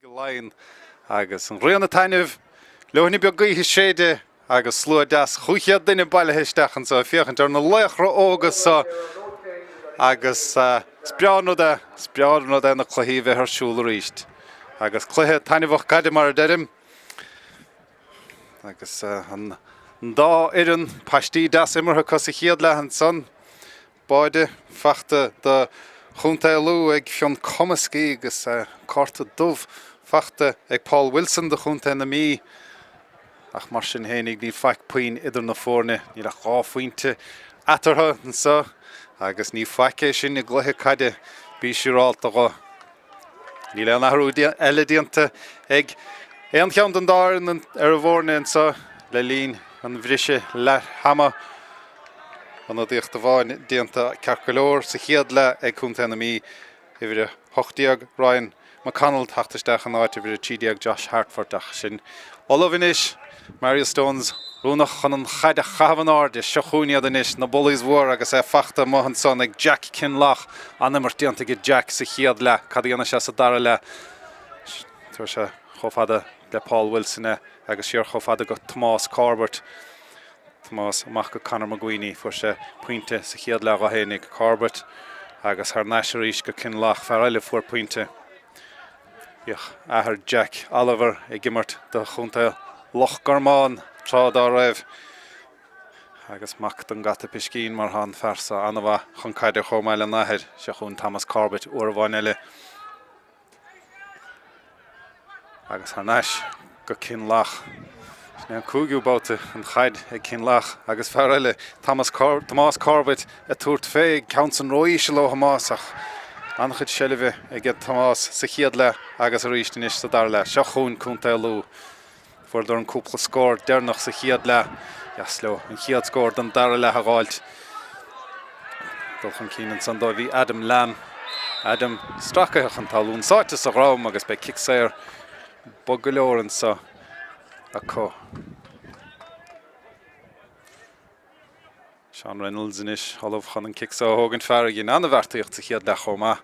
Chúige Laighean agus an ghrian ag taitneamh, leoithne beag gaoithe ag séideadh agus slua deas 500 duine bailithe isteach anseo ag féachaint ar na laochra óga seo agus is breá an rud é, is breá an rud é na cluichí a bheith ar siúl arís. Agus cluiche taitneamhach caide mar a deirim. Agus an dá fhoireann, paistí deas imeartha acu sa chéad leath ansan. Báide fachta do Chontae Lú ag Fionn Comiskey agus cárta dubh fachta ag Paul Wilson do Chontae na Mí. Ach mar sin fhéinig níl faic puinn idir na foirne, níl ach 2 phointe eatarthu anseo agus ní faic é sin i gcluiche caide, bí siúrálta dho. Níl aon athrú eile déanta ag aon cheann den dá fhoireann ar a bhfoirne anseo le linn an bhriseadh leath-ama. Ionadaíocht amháin déanta ceart go leor sa chéad leath ag Contae na Mí, uimhir 18 Ryan McConnell teacht isteach in áit uimhir 13 Josh Hartford ach sin ullamh anois Marius Stones oiriúnach chun an chaid a chaitheamh in airde. Seo chugainn iad anois, na Bullies Mhór agus é fachta amuigh ansan ag Jack Kinlough. An-imirt déanta aige Jack sa chéad leath. Cad a dhéanfaidh sé sa dara leath? Tabharfaidh sé chomh fada le Paul Wilson é agus siar chomh fada go Tomás Corbett. Tomás amach go Conor McGuiney. Fuair sé pointe sa chéad leath dho fhéinig. Corbett agus thar n-ais arís go Kinlough. Fear eile fuair pointe. Bhíodh athair Jack, Oliver, ag imirt do chontae Loch Garman tráth dá raibh agus mac don gcata piscín mar tá an fear so an-mhaith chun caide chomh maith lena athair. Seo chugainn Thomas Corbett uair amháin eile agus thar n-ais go Kinlough. Sin é an cúigiú babhta an chaid ag Kinlough agus fear eile, Thomas Tomás Corbett, ag tabhairt fé, ceann san ró-íseal ó Thomás ach an-chuid seilbhe aige Tomás sa chéad leath agus arís anois sa dara leath. Seo chugainn Contae Lú. Fuaireadar an cúpla scór deireanach sa chéad leath. Dheas leo an chéad scór den dara leath a dh'fháilt. Dul chun cinn ansan dóibh bhí Adam Lamb. Adam stracaithe chun talún, sáite sa dhrom agus beidh cic saor bog go leor anso acu. Seán Reynolds anois ullamh chun an cic so a thógaint. Fear a dhein an-bheartaíocht sa chéad leath chomh maith.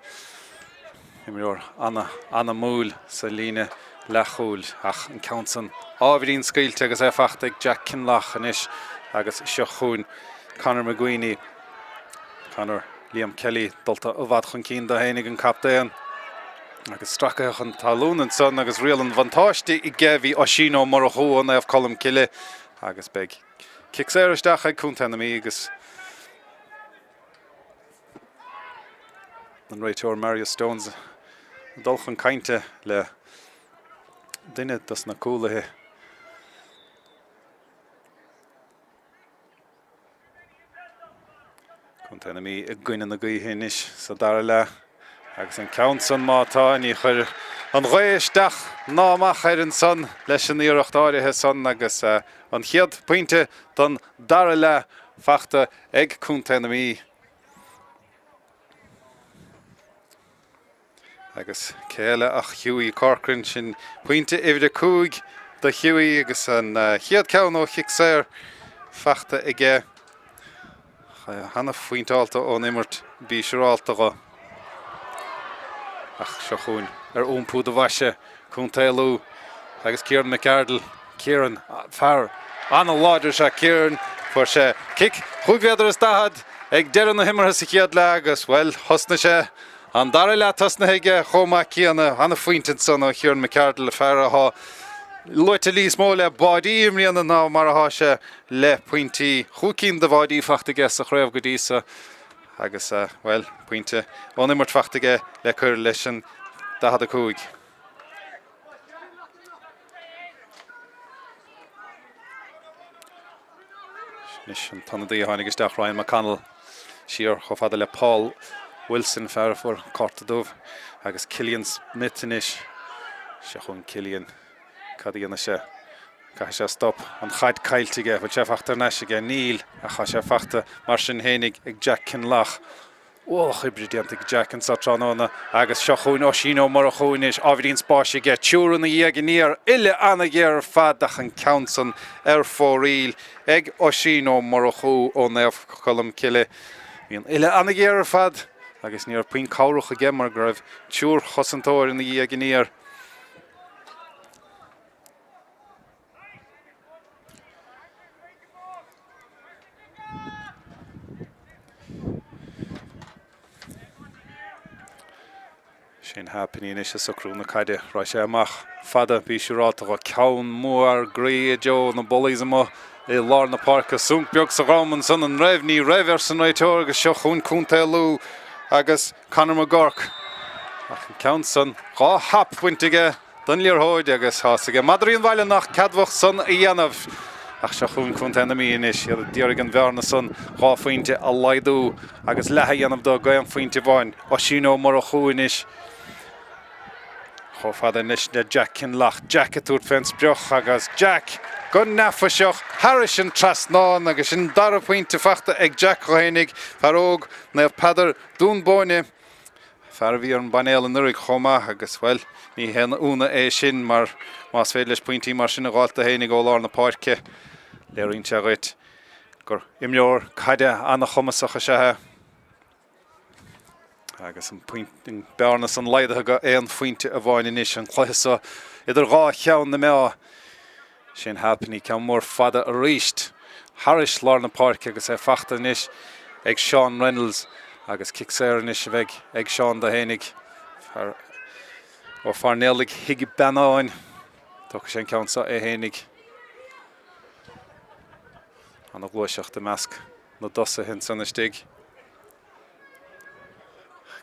Imreoir an-anamúil sa líne leathchúil ach an ceann san ábhairín scaoilte agus é fachta ag Jack Kinlough anois agus seo chugainn Conor McGuiney. Conor Liam Kelly dulta i bhfad chun cinn dó fhéinig an captaen agus stracaithe chun talún ansan agus riail an bhuntáiste aige bhí Oisín Ó Murchú ó Naomh Colm Cille agus beidh cic saor isteach ag Contae na Mí agus an réiteoir Marius Stones ag dul chun cainte le duine dos na cúlaithe. Contae na Mí i gcoinne na gaoithe anois sa dara leath agus an ceann san má tá, ní chuir an ghaoth isteach ná amach air ansan leis an iarracht áirithe san agus an chéad phointe don dara leath fachta ag Contae na Mí. Agus cé eile ach Hughie Corcoran, sin pointe uimhir 5 do Hughie agus an chéad ceann ó chic saor fachta aige. Cheana phointeálta ón imirt, bí siúrálta dho. Ach seo chugainn ar iompú do bhoise Contae Lú agus Kieran McArdle. Kieran, fear an-láidir is ea Kieran. Fuair sé cic chúig mhéadar is daichead ag deireadh na himeartha sa chéad leath agus, bhuel, thosnaigh sé An dara leath tosnaithe aige chomh maith céanna. An-phointe ansan ó Chiaran McArdle, fear athá luaite níos mó le báidí i mbliana ná mar athá sé le pointí. Chúig cinn de bháidí fachta aige sa chraobh go dtí so agus, bhuel, pointe ón imirt fachta aige le cur leis an 45. Anois an t-ionadaí a tháinig isteach, Ryan McConnell, siar chomh fada le Paul Wilson, fear a fuair cárta dubh, agus Cillian Smith anois. Seo chugainn Cillian. Cad a dhéanfaidh sé? Caithfidh sé stop. An chaid caillte aige. Bhfuil sé fachta thar n-ais aige? Níl, ach tá sé fachta mar sin fhéinig ag Jack Kinlough. Ualach oibre déanta ag Jack anso tráthnóna agus seo chugainn Oisín Ó Murchú anois, ábhairín spáis aige, triúr ina dhiaidh aniar, uille an-ghéar ar fad ach an ceann san ar fóraoil ag Oisín Ó Murchú ó Naomh Colm Cille. Bhí an uille an-ghéar ar fad agus ní raibh puinn cabhrach aige mar go raibh triúr chosantóir ina dhiaidh aniar. Shane Halpenny anois ag socrú na caide. Raghaidh sé amach fada, bí siúrálta dho. Ceann mór groí i dtreo na Bullies amuigh i lár na páirce. Súnc beag sa dhrom ansan. An raibh? Ní raibh, arsa an réiteoir agus seo chugainn Contae Lú agus Conor McGurk. Ach an ceann san, dá hap bainte aige don liathróid agus tá 'fhios ag madraí an bhaile nach ceadmhach san a dhéanamh. Ach seo chugainn Contae na Mí anois, iad a d'iarraidh an bhearna san, dha phointe a laghdú agus leath a dhéanamh do go aon phointe amháin. Oisín Ó Murchú anois chomh fada anois le Jack Kinlough. Jack ag tabhairt fén sprioc agus Jack go neafaiseach thairis an trasnán agus sin an dara pointe fachta ag Jack dho fhéinig, fear óg Naomh Peadar, Dún Bóinne. Fear a bhí ar an bpainéal anuraidh chomh maith agus, bhuel, ní haon ionadh é sin mar más féidir leis pointí mar sin a dh'fháilt do fhéinig ó lár na páirce, léiríonn sé dhuit gur imreoir caide an-chumasach is ea é. Agus an bearna san laghdaithe go aon phointe amháin anois, an cluiche seo idir dhá cheann na meá. Shane Halpenny, ceann mór fada arís thairis lár na páirce agus é fachta anois ag Seán Reynolds agus cic saor anois a bheidh ag Seán do fhéinig. Fear ó Phairnéalaigh Thigh Beannáin. Tógfaidh sé an ceann seo é fhéinig. Ana ghluaiseacht i measc na dtosaithe ansan istigh.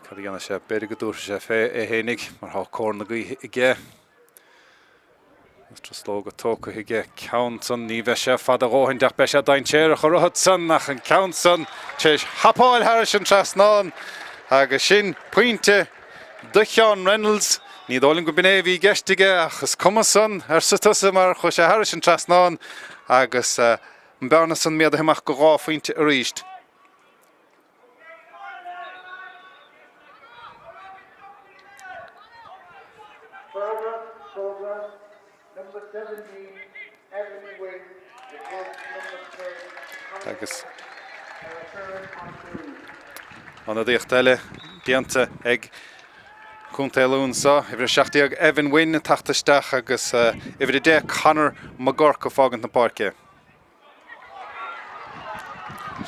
Cad a dhéanfaidh sé? B'fhéidir go dtabharfaidh sé fé é fhéinig mar tá cóir na gaoithe aige. Agus truslóga tógtha aige. Ceann san, ní bheidh sé fada a dhóthain ach beidh sé dainséarach a rith san ach an ceann san tar éis hapáil thairis an trasnán agus sin pointe do Sheán Reynolds. Ní dóigh liom go b'in é a bhí i gceist aige ach is cuma san, arsa tusa, mar chuaigh sé thairis an trasnán agus an bearna san méadaithe amach go dha phointe arís. Agus ionadaíocht eile déanta ag Contae Lú anseo. Uimhir 17 Evan Wynne ag teacht isteach agus uimhir 10 Conor McGurk ag fágaint na páirce.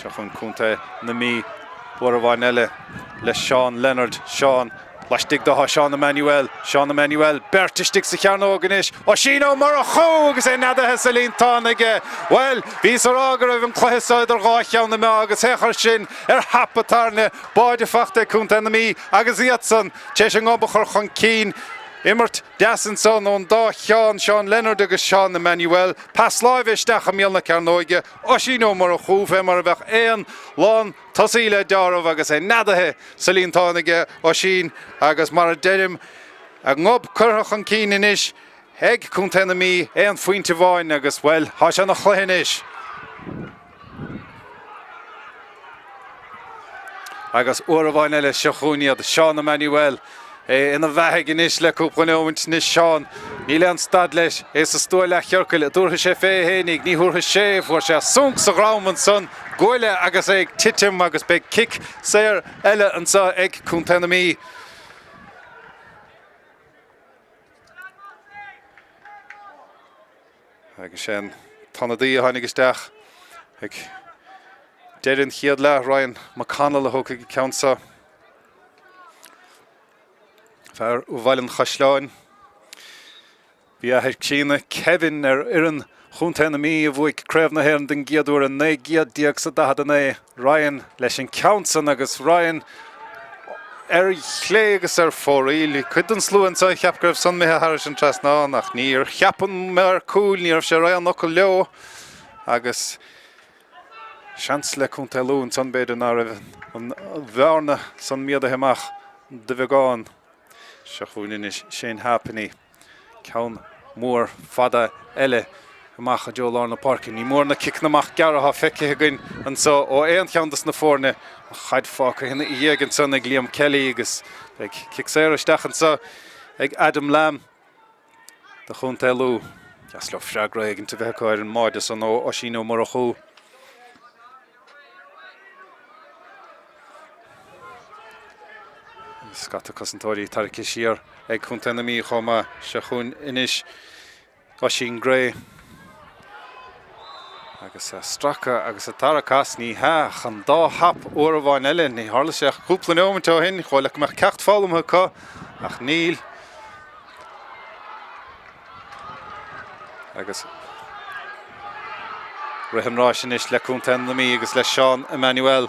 Seo chugainn Contae na Mí uair amháin eile le Seán Leonard. Seán laistigh de tá Seán Emmanuel. Seán Emmanuel, beirt istigh sa chearnóg anois. Oisín Ó Murchú agus é neadaithe sa líontán aige. Bhuel, bhíos a rá go raibh an cluiche seo idir dhá cheann na meá agus féach air sin ar hap an tairne. Báide fachta ag Contae na Mí agus iadsan tar éis a ngob a chur chun cinn. Imirt deas ansan ón dá cheann, Seán Leonard agus Seán Emmanuel. Pas láimhe isteach i mbéal na cearnóige, Oisín Ó Murchú fé mar a bheadh aon lán tosaí le deáramh agus é neadaithe sa líontán aige Oisín agus mar a deirim, a ngob curtha chun cinn anois ag Contae na Mí, aon phointe amháin agus, bhuel, tá sé ina chluiche anois. Agus uair amháin eile, seo chugainn iad, Seán Emmanuel, é ina bheathaidh anois le cúpla neomaint anois. Seán, níl aon stad leis, é sa stua leathchiorcail, an dtabharfaidh sé fé é fhéinig, ní thabharfaidh sé, fuair sé súnc sa dhrom ansan, buille agus é ag titim agus beidh cic saor eile anseo ag Contae na Mí. Agus sé an t-ionadaí a tháinig isteach ag deireadh an chéad leath, Ryan McConnell, a thógfaidh an ceann seo. Fear Bhaile an Chaisleáin. Bhí a athair críonna, Kevin, ar fhoireann Chontae na Mí a bhuaigh Craobh na hÉireann den gcéad uair i 1949. Ryan leis an ceann san agus Ryan ar chlé agus ar fóraoil. Cuid den slua anseo a cheap go raibh san imithe thairis an trasnán ach níor cheap an maor cúil, ní raibh sé ar aon fhocal leo agus seans le Contae Lú ansan b'fhéidir ná raibh an bhearna san méadaithe amach de bheagán. Seo chugainn anois Shane Halpenny. Ceann mór fada eile amach i dtreo lár na páirce. Ní mór na ciceanna amach gearra atá feicthe againn anseo ó aon cheann dos na foirne. An chaid fágtha ina dhiaidh ansan ag Liam Kelly agus beidh cic saor isteach anseo ag Adam Lamb do Chontae Lú. Deas leo freagra éigint a bheith acu ar an mbáide san ó Oisín Ó Murchú. Scata cosantóirí tarraicthe siar ag Contae na Mí chomh maith. Seo chugainn anois Oisín Gray. Agus ag stracadh agus ag tarrac as, ní hea, ach an dá hap uair amháin eile. Ní tharla sé ach cúpla neomat ó shin. Chomh le go mbeadh ceacht foghlamtha acu. Ach níl. Agus rith an ráis anois le Contae na Mí agus le Seán Emmanuel.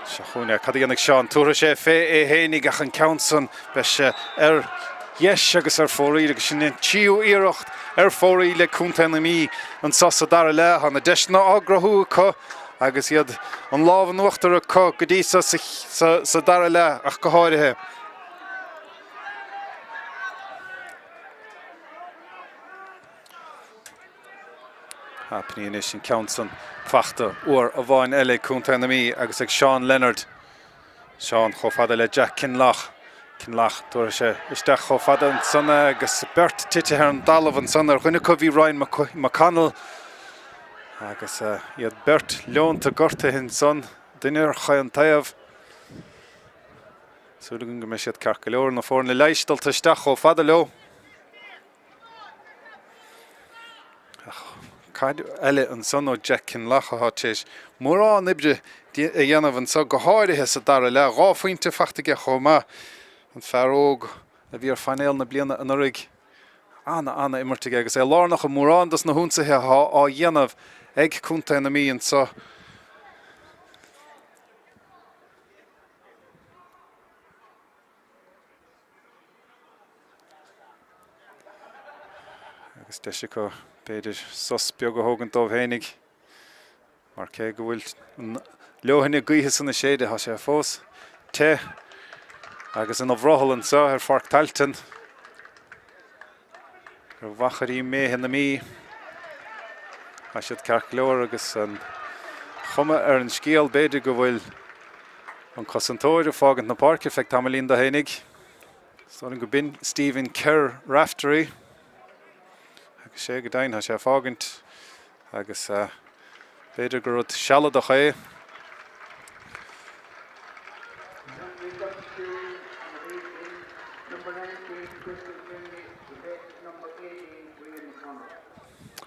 Seo chugainn é. Cad a dhéanfaidh Seán? Tabharfaidh sé fé é fhéinig ach an ceann san beidh sé ar dheis agus ar fóraoil agus sin an tríú iarracht ar fóraoil ag Contae na Mí anso sa dara leath. Tá na deiseanna á gcruthú acu agus iad an lámh in uachtar acu go dtí so sa dara leath ach go háirithe. Halfpenny anois an ceann san fachta uair amháin eile ag Contae na Mí agus ag Seán Leonard. Seán chomh fada le Jack Kinlough. Kinlough, tabharfaidh sé isteach chomh fada ansan é agus beirt titithe ar an dtalamh ansan. Ar dhuine acu bhí Ryan McConnell agus iad beirt leonta gortaithe ansan, duine ar chaon taobh. Súil agam go mbeidh siad ceart go leor. Na foirne leighis dulta isteach chomh fada leo. Ach caid eile ansan ó Jack Kinlough atá tar éis mórán oibre a dhéanamh anso, go háirithe sa dara leath. 2 phointe fachta aige chomh maith. An fear óg a bhí ar phainéal na bliana anuraidh. Ana, ana imirt aige agus é lárnach i mórán dos na hionsaithe atá á dhéanamh ag Contae na Mí anso. Agus deis acu, b'fhéidir, sos beag a thógaint dóibh fhéinig, mar cé go bhfuil an leoithne gaoithe san ag séideadh, tá sé fós te agus ina bhrothall anseo ar Pháirc Tailteann, ar mhachairí méithe na Mí. Tá siad ceart go leor agus an chuma ar an scéal, b'fhéidir go bhfuil an cosantóir ag fágaint na páirce feadh tamaillín dó fhéinig. Is dóigh liom go b'in Stephen Kerr Raftery agus sé go deimhin tá sé ag fágaint agus b'fhéidir gur rud sealadach é.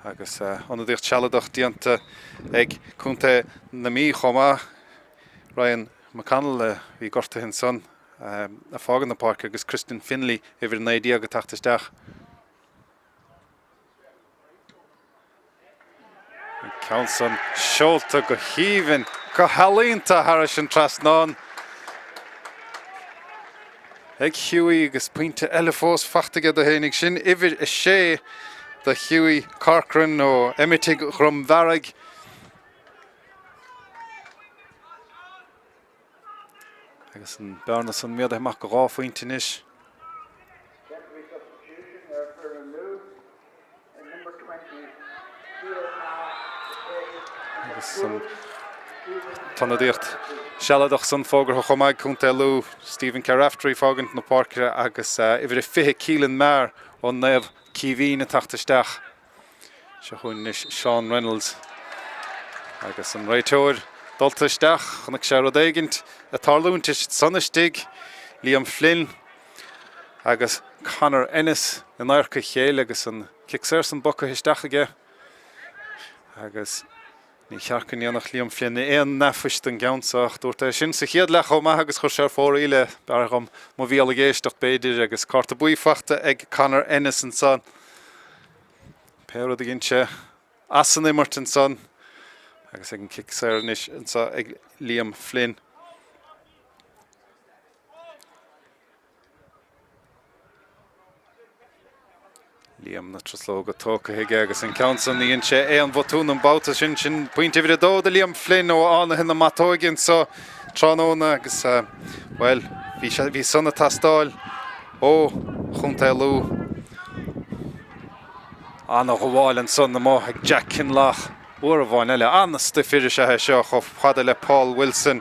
Agus ionadaíocht sealadach déanta ag Contae na Mí chomh maith. Ryan McConnell a bhí gortaithe ansan ag fágaint na páirce agus Kristin Finley, uimhir 19, ag teacht isteach. An ceann san seolta go haoibhinn, go healaíonta thairis an trasnán ag Hughie agus pointe eile fós fachta aige dó fhéinig. Sin uimhir 6 do Hughie Corcoran ó Eimitigh Dhrom Bhearaigh. Agus an bearna san méadaithe amach go 2 phointe anois. Agus an t-ionadaíocht sealadach san fógartha chomh maith ag Contae Lú, Stephen Kerr-Raftery fágaint na páirce agus uimhir 20 Keelan Maher ó Naomh Caoimhín ag teacht isteach. Seo chugainn anois Seán Reynolds agus an réiteoir dulta isteach. Chonaic sé rud éigint ag tarlúint ansan istigh. Liam Flynn agus Conor Ennis in adharca a chéile agus an cic saor san bogtha isteach aige. Agus ní cheart go ndéanfadh Liam Flynn aon neafais den gceann seo ach dúirt é sin sa chéad leath chomh maith agus chuir sé ar fóraoil é. B'fhearr dhom mo bhéal ag éisteacht b'fhéidir agus cárta buí fachta ag Conor Ennis ansan. Pé rud a dhein sé as an imirt ansan agus ag an cic saor anois anseo ag Liam Flynn. Liam na truslóga tógtha aige agus an ceann san ní dhein sé aon bhotún an babhta sin. Sin pointe uimhir 2 do Liam Flynn ó Fhánaithe na Matóige anseo tráthnóna agus bhuel bhí sé bhí san ag teastáil ó Chontae Lú. Ana-ghabháil ansan amuigh ag Jack Kinlough uair amháin eile. Ana-stuif fir is ea é seo chomh fada le Paul Wilson.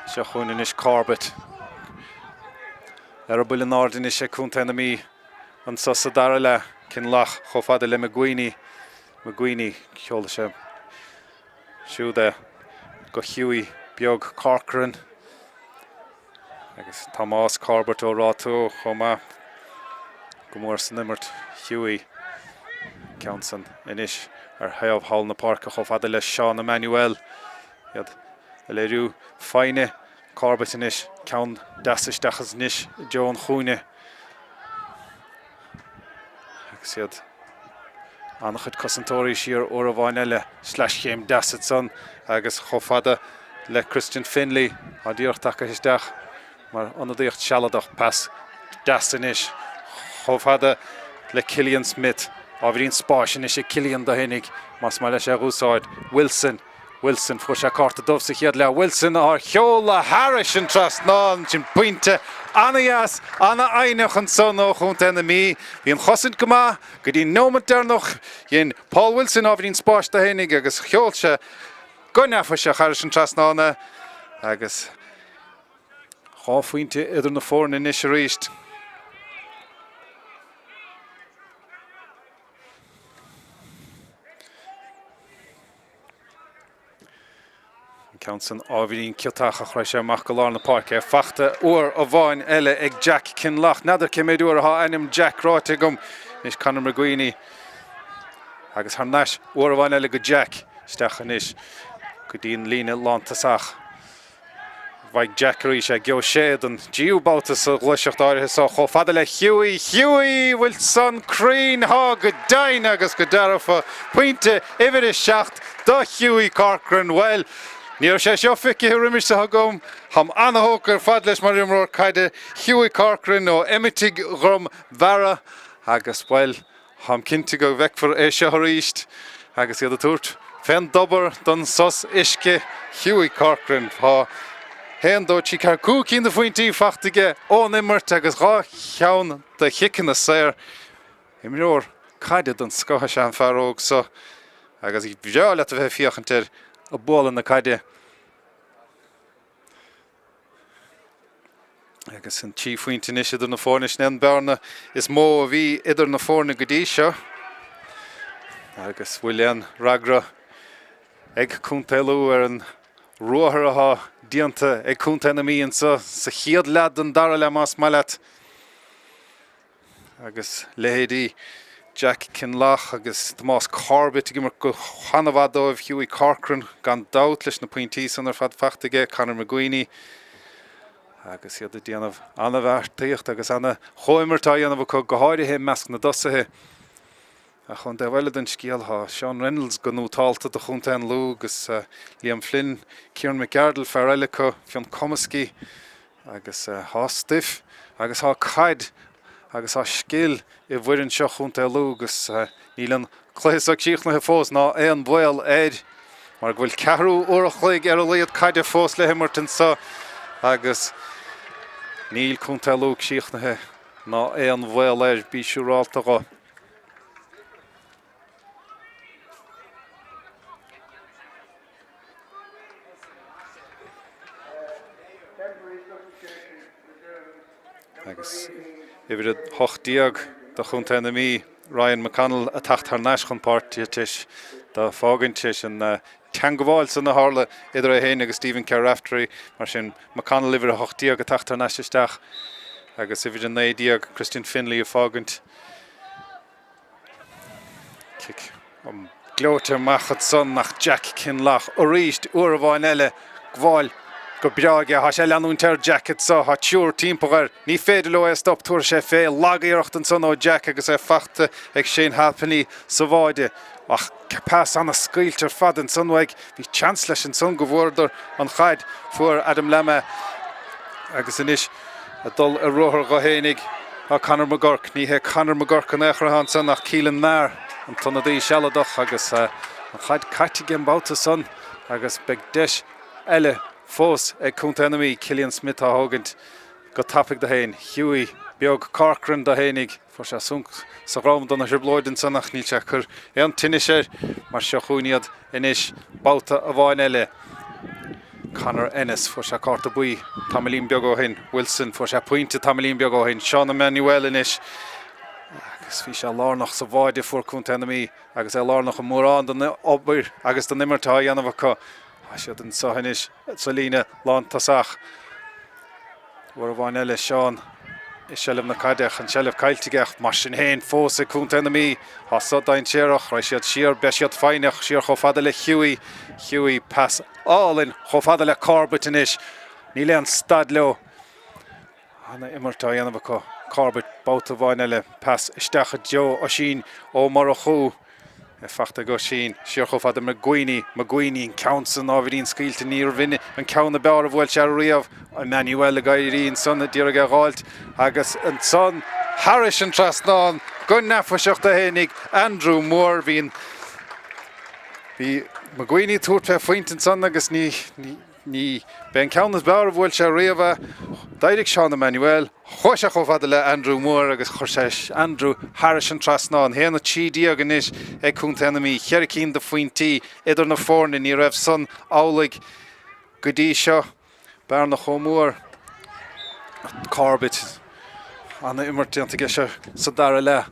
Seo chugainn anois Corbett. Eireaball in airde anois ag Contae na Mí anso sa dara leath. Kinlough chomh fada le McGuiney. McGuiney, sheol sé siúd é go Hughie beag Corcoran. Agus Tomás Corbett ó Ráth Tó chomh maith go mór san imirt. Hughie, ceann san anois ar thaobh thall na páirce chomh fada le Seán Emmanuel. Iad ag léiriú foighne. Corbett anois, ceann deas isteach anois i dtreo an chúinne agus iad an-chuid cosantóirí siar uair amháin eile. Sleaschéim deas ansan agus chomh fada le Christian Finlay á d'iarracht acu isteach mar ionadaíocht sealadach. Pas deas anois chomh fada le Killian Smith. Ábhairín spáis anois ag Killian do fhéinig más maith leis é a dh'úsáid. Wilson. Wilson, fuair sé cárta dubh sa chéad leath. Wilson á sheoladh thairis an trasnán. Sin pointe ana-dheas, ana-fhoighneach ansan ó chontae na Mí. Bhí an chosaint go maith go dtí an neomat deireanach. Dhein Paul Wilson ábhairín spáis do fhéinig agus sheol sé go neafaiseach thairis an trasnán é agus 2 phointe idir na foirne anois arís. An ceann san ábhairín ciotach ach raghaidh sé amach go lár na páirce. Fachta uair amháin eile ag Jack Kinlough. N'fheadar cé méid uair atá ainm Jack ráite agam. Anois Conor McGuiney agus thar n-ais uair amháin eile go Jack. Isteach anois go dtí an líne lántosach. Bhfaigh Jack arís é. Gheobhaidh sé don dtríú babhta sa ghluaiseacht áirithe seo chomh fada le Hughie. Hughie! Bhfuil san cruinn? Thá go deimhin agus go dearfa. Pointe uimhir a 7 do Hughie Corcoran. Bhuel, ní raibh sé seo feicthe roimis seo agam. Táim ana-thógtha ar fad leis mar imreoir caide. Hughie Corcoran ó Eimitigh Dhrom Bheara agus, bhuel, Táim cinnte go bhfeicfear é seo arís agus iad ag tabhairt fén dtobar don sos uisce. Hughie Corcoran, tá 1, 2, 3, 4, 5 cinn de phointí fachta aige ón imirt agus 2 cheann de chiceanna saor. Imreoir caide den scoth is ea an fear óg seo agus ba bhreá leat a bheith ag féachaint air ag bualadh na caide. Agus an 3 phointe anois idir na foirne, sin é an bearna is mó a bhí idir na foirne go dtí seo. Agus bhfuil aon fhreagra ag Contae Lú ar an ruathar atá déanta ag Contae na Mí anseo sa chéad leath den dara leath más maith leat. Agus leithéidí Jack Kinlough agus Tomás Corbett ag imirt go han-mhaith dóibh, Hughie Corcoran gan dabht leis na pointí san ar fad fachta aige, Conor McGuiney agus iad ag déanamh an-bheartaíocht agus an-chomhimirt á dhéanamh acu, go háirithe i measc na dtosaithe. Ach ón dtaobh eile den scéal, tá Sean Reynolds go nótálta do chontae an Lú agus Liam Flynn, Kieran McGardle, fear eile acu, Fionn Comiskey, Agus thá stuif agus thá caid agus thá scil i bhfoireann seo Chontae Lú agus níl an cluiche so críochnaithe fós ná aon bhaol air mar go bhfuil ceathrú uair a chloig ar a laghad caide fós le himirt anso agus níl Contae Lú críochnaithe ná aon bhaol air, bí siúrálta dho. Agus uimhir 18 do chontae na Mí, Ryan McConnell, ag teacht thar n-ais chun páirce tar éis dó fágaint tar éis an teangabháil san a tharla idir é féin agus Stephen Carr-Raftery. Mar sin, McConnell uimhir 18 ag teacht thar n-ais isteach agus uimhir 19, Christian Finlay, ag fágaint. Cic gleoite amach ansan ach Jack Kinlough arís uair amháin eile gabháil go breá aige. Tá sé ag leanúint air Jack anso. Tá triúr timpeall air. Ní féidir leo é a stop. Tabharfaidh sé fé. Lag-iarracht ansan ó Jack agus é fachta ag Shane Halpenny sa bháide. Ach pas ana-scaoilte ar fad ansan uaidh. Bhí seans leis ansan go bhfuaireadar an chaid. Fuair Adam Lamma agus anois ag dul ar ruathar dho fhéinig tá Conor McGurk. Ní hé Conor McGurk in aon chor atá ansan ach Keelan Maher, an t-ionadaí sealadach agus an chaid caite aige an babhta san agus beidh deis eile fós ag Contae na Mí Killian Smith á thógaint go tapaidh do fhéin. Hughie beag Corcoran do fhéinig. Fuair sé sonc sa dhrom do na trioblóid ansan ach níl sé ag cur aon tinnis air mar seo chugainn iad anois babhta amháin eile. Conor Ennis, fuair sé cárta buí tamaillín beag ó shin. Wilson, fuair sé pointe tamaillín beag ó shin. Seán Emmanuel anois agus bhí sé lárnach sa bháide a fuair Contae na Mí agus é lárnach i mórán den obair agus den imirt atá á dhéanamh acu. Tá siad anseo anois sa líne lántosach. Uair amháin eile, Seán i seilbh na caide ach an tseilbh caillte aige ach mar sin féin fós ag Contae na Mí. Tá so dainséarach, raghaidh siad siar, beidh siad foighneach, siar chomh fada le Hughie. Hughie, pas álainn chomh fada le Corbett anois. Níl aon stad leo. Ana-imirt á dhéanamh acu. Corbett, babhta amháin eile, pas isteach i dtreo Oisín Ó Murchú. É fachta ag Oisín, siar chomh fada McGuiney, McGuiney, an ceann san ábhairín scaoilte, níorbh in an ceann ab fhearr a bhuail sé riamh. Emmanuel ag éirí ansan a d'iarraidh é a dh'fháilt agus ansan thairis an trasnán go neafaiseach do fhéinig Andrew Moore. Bhí an Bhí McGuiney ag tabhairt fé phointe ansan agus ní ní b'é an ceann is b'fhearr a bhuail sé riamh é. D'éirigh Seán Emmanuel, chuaigh sé chomh fada le Andrew Moore agus chuir sé Andrew thairis an trasnán. 1-13 anois ag Contae na Mí, cheithre cinn de phointí idir na foirne, ní raibh san amhlaidh go dtí seo. Bearna chomh mór. Corbett, ana-imirt déanta aige seo sa dara leath.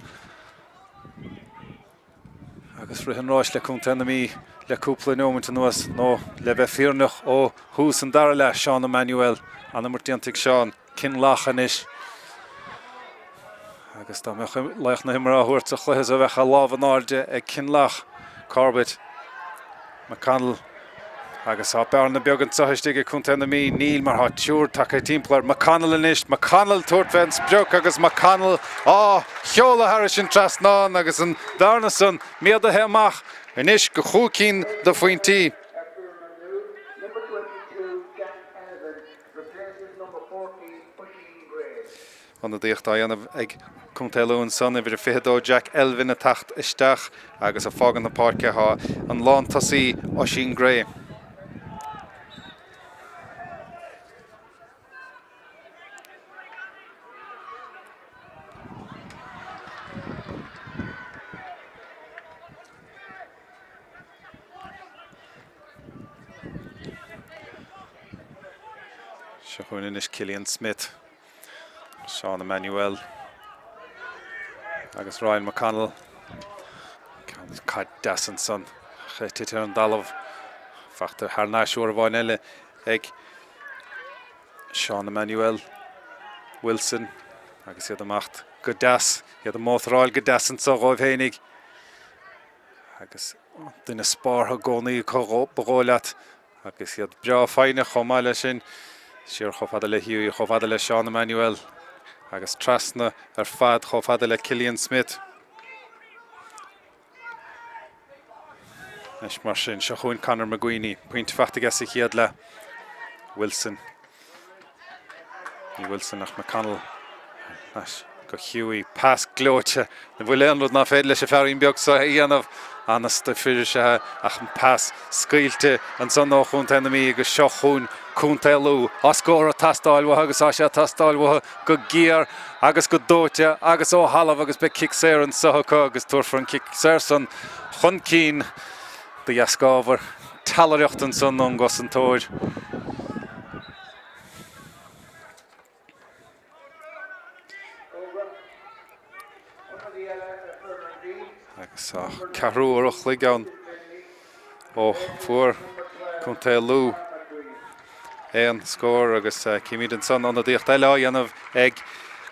Agus rith an ráis le Contae na Mí le cúpla neomaint anuas, nó le bheith fírinneach ó thús an dara leath, Seán Emmanuel, an-imirt déanta ag Seán, Kinlough anois. Agus dá mbeadh laoch na himeartha á thabhairt sa chluiche seo bheadh a lámh in airde ag Kinlough, Corbett, McConnell. Agus tá bearna beag anseo istigh ag Contae na Mí. Níl, mar tá triúr tagtha timpeall ar McConnell anois. McConnell tabhairt fén sprioc agus McConnell á sheoladh thairis an trasnán agus an bhearna san méadaithe amach anois go chúig cinn de phointí. Ionadaíocht á dhéanamh ag Contae Lú ansan, uimhir a 22 Jack Elvin ag teacht isteach agus ag fágaint na páirce tá an lántosaí Oisín Gray. Seo chugainn anois Cillian Smith. Seán Emmanuel agus Ryan McConnell. Caid deas ansan. Tite ar an dtalamh. Fachta thar n-ais uair amháin eile ag Seán Emmanuel Wilson agus iad amach go deas. Iad ag mótaráil go deas anso dhóibh fhéinig. Agus duine spártha i gcónaí acu ba dhóigh leat. Agus iad breá foighneach chomh maith leis sin. Siar chomh fada le Hughie, chomh fada le Seán Emmanuel agus trasna ar fad chomh fada le Cillian Smith. Anois mar sin, seo chugainn Conor McGuiney. Pointe faighte aige sa chéad leath. Wilson. Ní Wilson ach McConnell. Ais go Hughie. Pas gleoite. An bhfuil aon rud ná féidir leis an feairín beag seo a dhéanamh? An-stuif is ea é ach an pas scaoilte ansan ó Chontae na Mí agus seo chugainn Contae Lú. Tá scór ag teastáil uathu agus tá sé ag teastáil uathu go géar agus go dóite agus ó thalamh agus beidh cic saor anseo acu agus tabharfar an cic saor san chun cinn de dheasca ábhar teallaireacht ansan ón gcosantóir. Agus tá ceathrú uair a chloig ann ó fuair Contae Lú aon scór agus címid ansan ionadaíocht eile á dhéanamh ag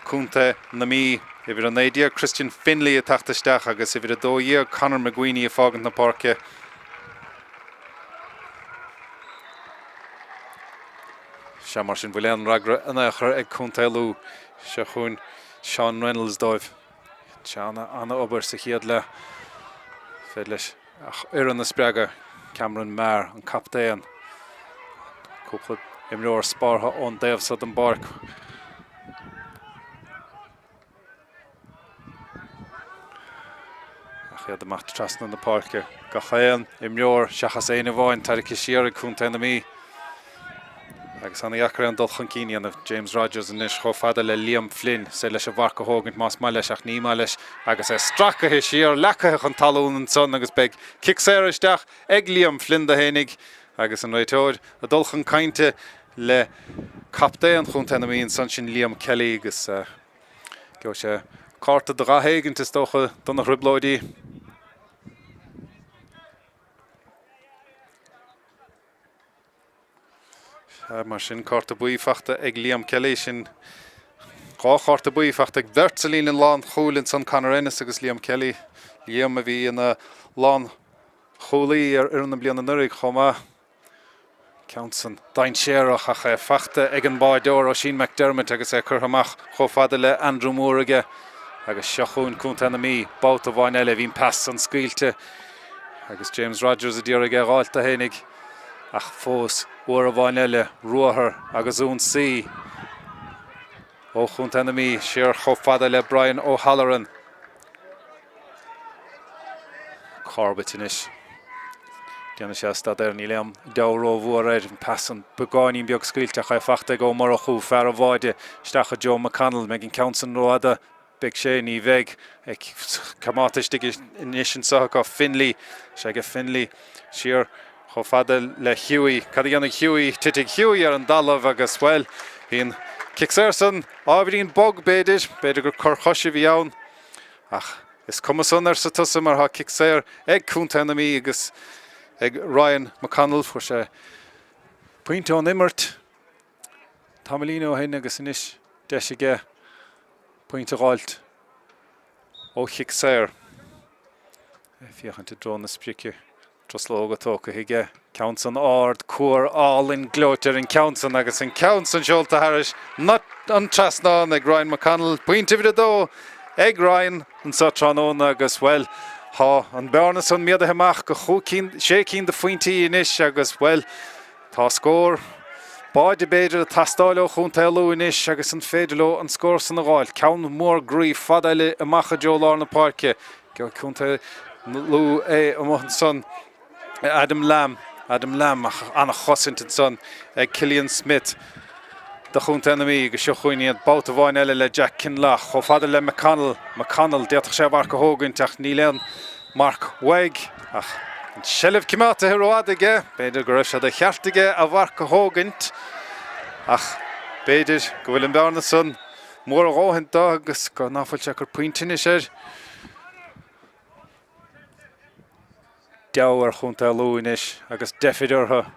Contae na Mí. Uimhir 19 Christian Finlay ag teacht isteach agus uimhir 12 Conor McGuiney ag fágaint na páirce. Sea, mar sin, bhfuil aon fhreagra in aon chor ag Contae Lú? Seo chugainn Sean Reynolds dóibh. Sean an-obair sa chéad leath. Féidir leis a fhoireann a spreagadh. Cameron Maher, an captaen. Cúpla imreoir spártha ón dtaobh seo den bpáirc. Ach iad amach trasna na páirce. Gach aon imreoir seachas éinne amháin tarraicthe siar ag Contae na Mí. Agus ana-dheacair aon dul chun cinn a dhéanamh. James Rogers anois chomh fada le Liam Flynn. Is é leis an mharc a thógaint más maith leis ach ní maith leis agus é stracaithe siar, leacaithe chun talún ansan agus beidh cic saor isteach ag Liam Flynn do fhéinig agus an réiteoir ag dul chun cainte le captaen Chontae na Mí ansan sin Liam Kelly agus Gheobhaidh sé cárta de dhath éigint is dócha do na thrioblóidí. Sea, mar sin, cárta buí fachta ag Liam Kelly. Sin dhá chárta buí fachta ag beirt sa líne lánchúil ansan, Conor Ennis agus Liam Kelly. Liam a bhí ina lánchúlaí ar fhoireann na bliana anuraidh chomh maith. Ceann san dainséarach ach é fachta ag an báideoir Oisín McDermott agus é curtha amach chomh fada le Andrew Moore aige agus seo chugainn Contae na Mí babhta amháin eile. Bhí an pas san scaoilte agus James Rogers a d'iarraidh é a dh'fháilt do fhéinig ach fós uair amháin eile ruathar agus ionsaí ó Chontae na Mí siar chomh fada le Brian O'Halloran. Corbett anois. Déanfaidh sé staidéar, níl aon deabhadh rómhór air. An pas san beagáinín beag scaoilte ach é fachta ag Ó Murchú, fear an bháide, isteach i dtreo McConnell. Mbeidh an ceann san rófhada? Beidh sé, ní bheidh. Coimeádta istigh anois anseo acu. Finlay, sé aige Finlay siar chomh fada le Hughie. Cad a dhéanfaidh Hughie? Titfidh Hughie ar an dtalamh agus, bhuel, bhí an cic saor san ábhairín bog, b'fhéidir. B'fhéidir gur cor choise a bhí ann. Ach is cuma san, arsa tusa, mar tá cic saor ag Contae na Mí agus ag Ryan McConnell. Fuair sé pointe ón imirt tamaillín ó shin agus anois deis aige pointe a dh'fháilt ó chic saor. Ag féachaint i dtreo na sprice. Truslóga tógtha aige. Ceann san ard, cuar álainn gleoite ar an gceann san agus an ceann san seolta thairis an trasnán ag Ryan McConnell. Pointe uimhir a dó ag Ryan anseo tráthnóna agus, bhuel, tá an bearna san méadaithe amach go chúig cinn, sé cinn de phointí anois agus, bhuel, tá scór báide b'fhéidir ag teastáil ó Chontae Lú anois agus an féidir leo an scór san a dh'fháil. Ceann mór groí fada eile amach i dtreo lár na páirce. Gheobhaidh Contae Lú é amuigh ansan. Adam Lamb, Adam Lamb ach an-chosaint ansan ag Cillian Smith do Chontae na Mí agus seo chugainn iad babhta amháin eile le Jack Kinlough. Chomh fada le McConnell, McConnell, d'fhéadfadh sé a mharc a thógaint ach níl aon mharc uaidh ach an tseilbh coimeádtaithe rófhada aige. B'fhéidir go raibh sé de cheart aige a mharc a thógaint ach b'fhéidir go bhfuil an bearna san mór a dhóthain dó agus go ná fuil sé ag cur puinn tinnis air. Deabhadh ar Chontae Lú anois agus deifir orthu.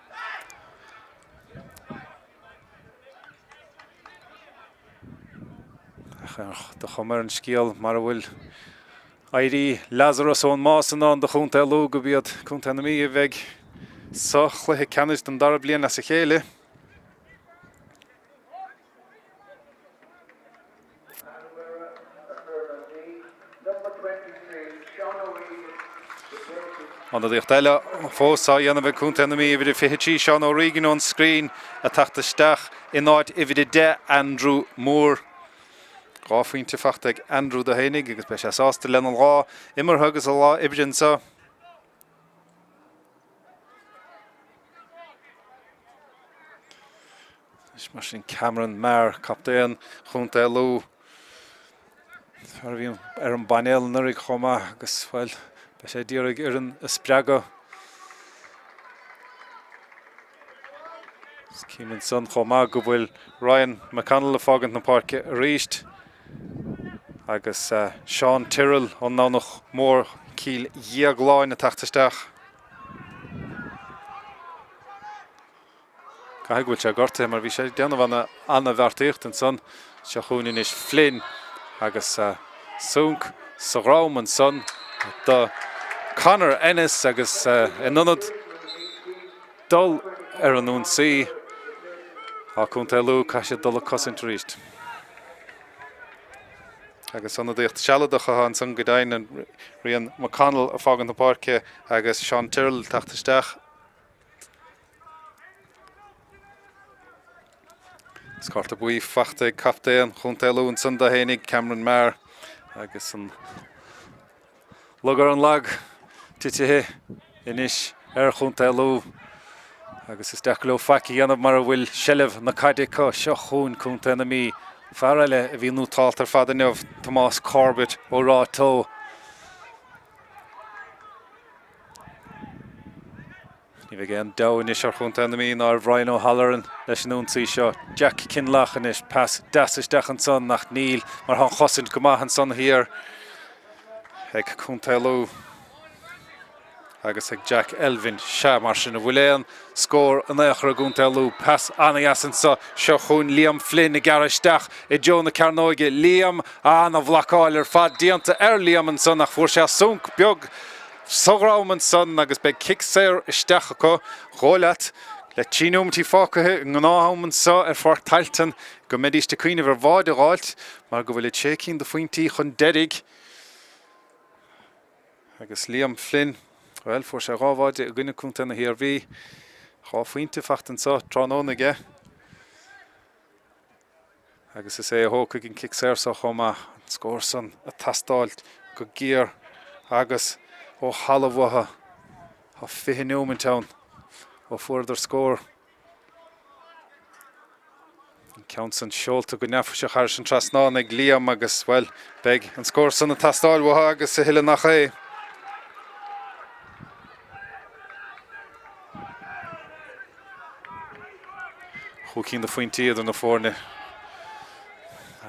Ach de chuma ar an scéal mar a bhfuil éirí Lazarus ón mbás i ndán do Chontae Lú gurb iad Contae na Mí a bheidh sa chluiche ceannais don dara bliain as a chéile. Ionadaíocht eile fós á dhéanamh ag Contae na Mí, uimhir a 23, Seán O'Regan ón Scrín ag teacht isteach in áit uimhir a 10, Andrew Moore. Dhá phointe fachta ag Andrew do fhéinig agus beidh sé sásta lena lá imeartha agus a lá oibre anseo. Anois mar sin Cameron Maher, captaen Chontae Lú, fear a bhí ar an bpainéal anuraidh chomh maith agus, bhuel, beidh sé d'iarraidh fhoireann a spreagadh. Is cím ansan chomh maith go bhfuil Ryan McConnell ag fágaint na páirce arís agus Seán Tyrrell ón nDomhnach Mór, Cill Dhéagláin ag teacht isteach. Caithfidh go bhfuil sé gortaithe mar bhí sé ag déanamh ana-bheartaíocht ansan. Seo chugainn anois Flynn agus sunc sa dhrom ansan do Conor Ennis agus in ionad dul ar an ionsaí tá Contae Lú, caithfidh siad dul ag cosaint arís. Agus ionadaíocht sealadach atá ansan go deimhin, Rian McConnell ag fágaint na páirce agus Seán Tyrrell ag teacht isteach. Is cárta buí fachta ag captaen Chontae Lú ansan do fhéinig, Cameron Maher, agus an lug ar an lag titithe anois ar Chontae Lú. Agus is deacair leo faic a dhéanamh mara bhfuil seilbh na caide acu. Seo chugainn Contae na Mí. Fear eile a bhí nótálta ar fad inniu, Tomás Corbett ó Ráth Tó. Ní bheidh aon deabhadh anois ar chontae na Mí ná ar Bhrian O'Halloran leis an ionsaí seo. Jack Kinlough anois, pas deas isteach ansan ach níl mar tá an chosaint go maith ansan thiar ag contae Lú agus ag Jack Elvin. Sea, mar sin, an bhfuil aon scór in aon chor i gcontae Lú? Pas an-dheas anso. Seo chugainn Liam Flynn ag gearradh isteach i dtreo na cearnóige. Liam, ana-bhlocáil ar fad déanta ar Liam ansan ach fuair sé sunc beag sa dhrom ansan agus beidh cic saor isteach acu. Dhóigh leat. Le 3 nóimeintí fágtha i ngnáth-am anseo ar Pháirc Tailteann go mbeidíst ag cuimhneamh ar bháide a dh'fháilt mar go bhfuilid sé cinn de phointí chun deiridh. Agus Liam Flynn, bhuel, fuair sé 2 bháide i gcoinne Contae na hIarmhí. 2 phointe fachta anseo tráthnóna aige. Agus is é a thógfaidh an cic saor seo chomh maith, an scór san ag teastáil go géar agus ó thalamh uathu. Tá 20 neomaint ann ó fuaireadar scór. An ceann san seolta go neafaiseach thairis an trasnán ag Liam agus, bhuel, beidh an scór san ag teastáil uathu agus a thuilleadh nach é. Chúig cinn de phointí idir na foirne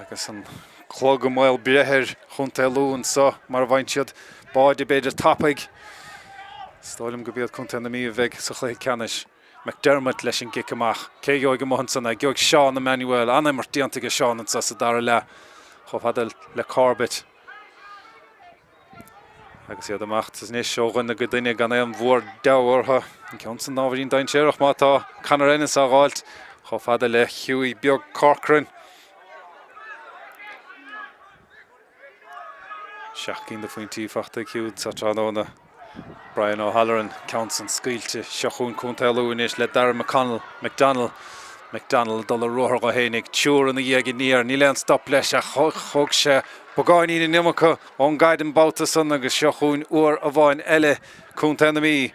agus an clog i mbaol breith ar chontae Lú anseo mara bhfaigheann siad báide b'fhéidir tapaidh. Is dóigh liom gurb iad contae na Mí a bheidh sa chluiche ceannais. McDermott leis an gcic amach. Cé a gheobhaidh amuigh ansan é? Gheobhaidh Seán Emmanuel. An-imirt déanta aige Seán anseo sa dara leath chomh fada le Corbett. Agus iad ag imeacht anois ó dhuine go duine gan aon mhór-deabhadh orthu. An ceann san ábhairín dainséarach má tá Conor Ennis á dh'fháilt chomh fada le Hughie beag Corcoran. Seacht gcinn de phointí fachta ag Hugh sa tráthnóna. Brian O'Halloran, ceann san scaoilte. Seo chugainn Contae Lú anois le Darragh McConnell, McDonnell. McDonnell ag dul ar ruathar dho fhéinig, triúr ina dhiaidh aniar, níl aon stop leis ach thóg sé beagáinín an iomarca ón gcaid an babhta san agus seo chugainn uair amháin eile Contae na Mí.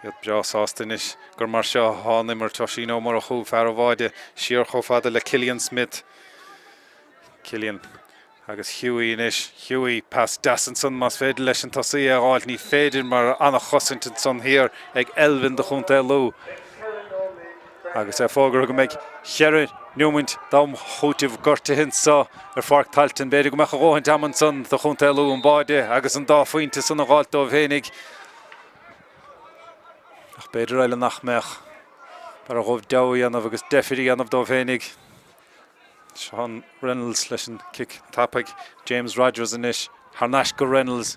Iad breá sásta anois gur mar seo atá an imirt. Oisín Ó Murchú, fear an bháide, siar chomh fada le Cillian Smith. Cillian agus Hughie anois. Hughie, pas deas ansan más féidir leis an tosaí é a dh'fháilt. Ní féidir mar an-chosaint ansan thiar ag Elvin do chontae Lú. Agus é fógartha go mbeidh cheithre neomaint d'am chúitimh gortaithe anso ar Pháirc Tailteann. B'fhéidir go mbeadh a dhóthaint ama ansan do chontae Lú an báide agus an dá phointe san a dh'fháilt dóibh fhéinig. Ach b'fhéidir eile nach mbeadh. B'fhearr dhóibh deabhadh a dhéanamh agus deifir a dhéanamh dóibh fhéinig. Seán Reynolds leis an cic tapaidh. James Rogers anois thar n-ais go Reynolds.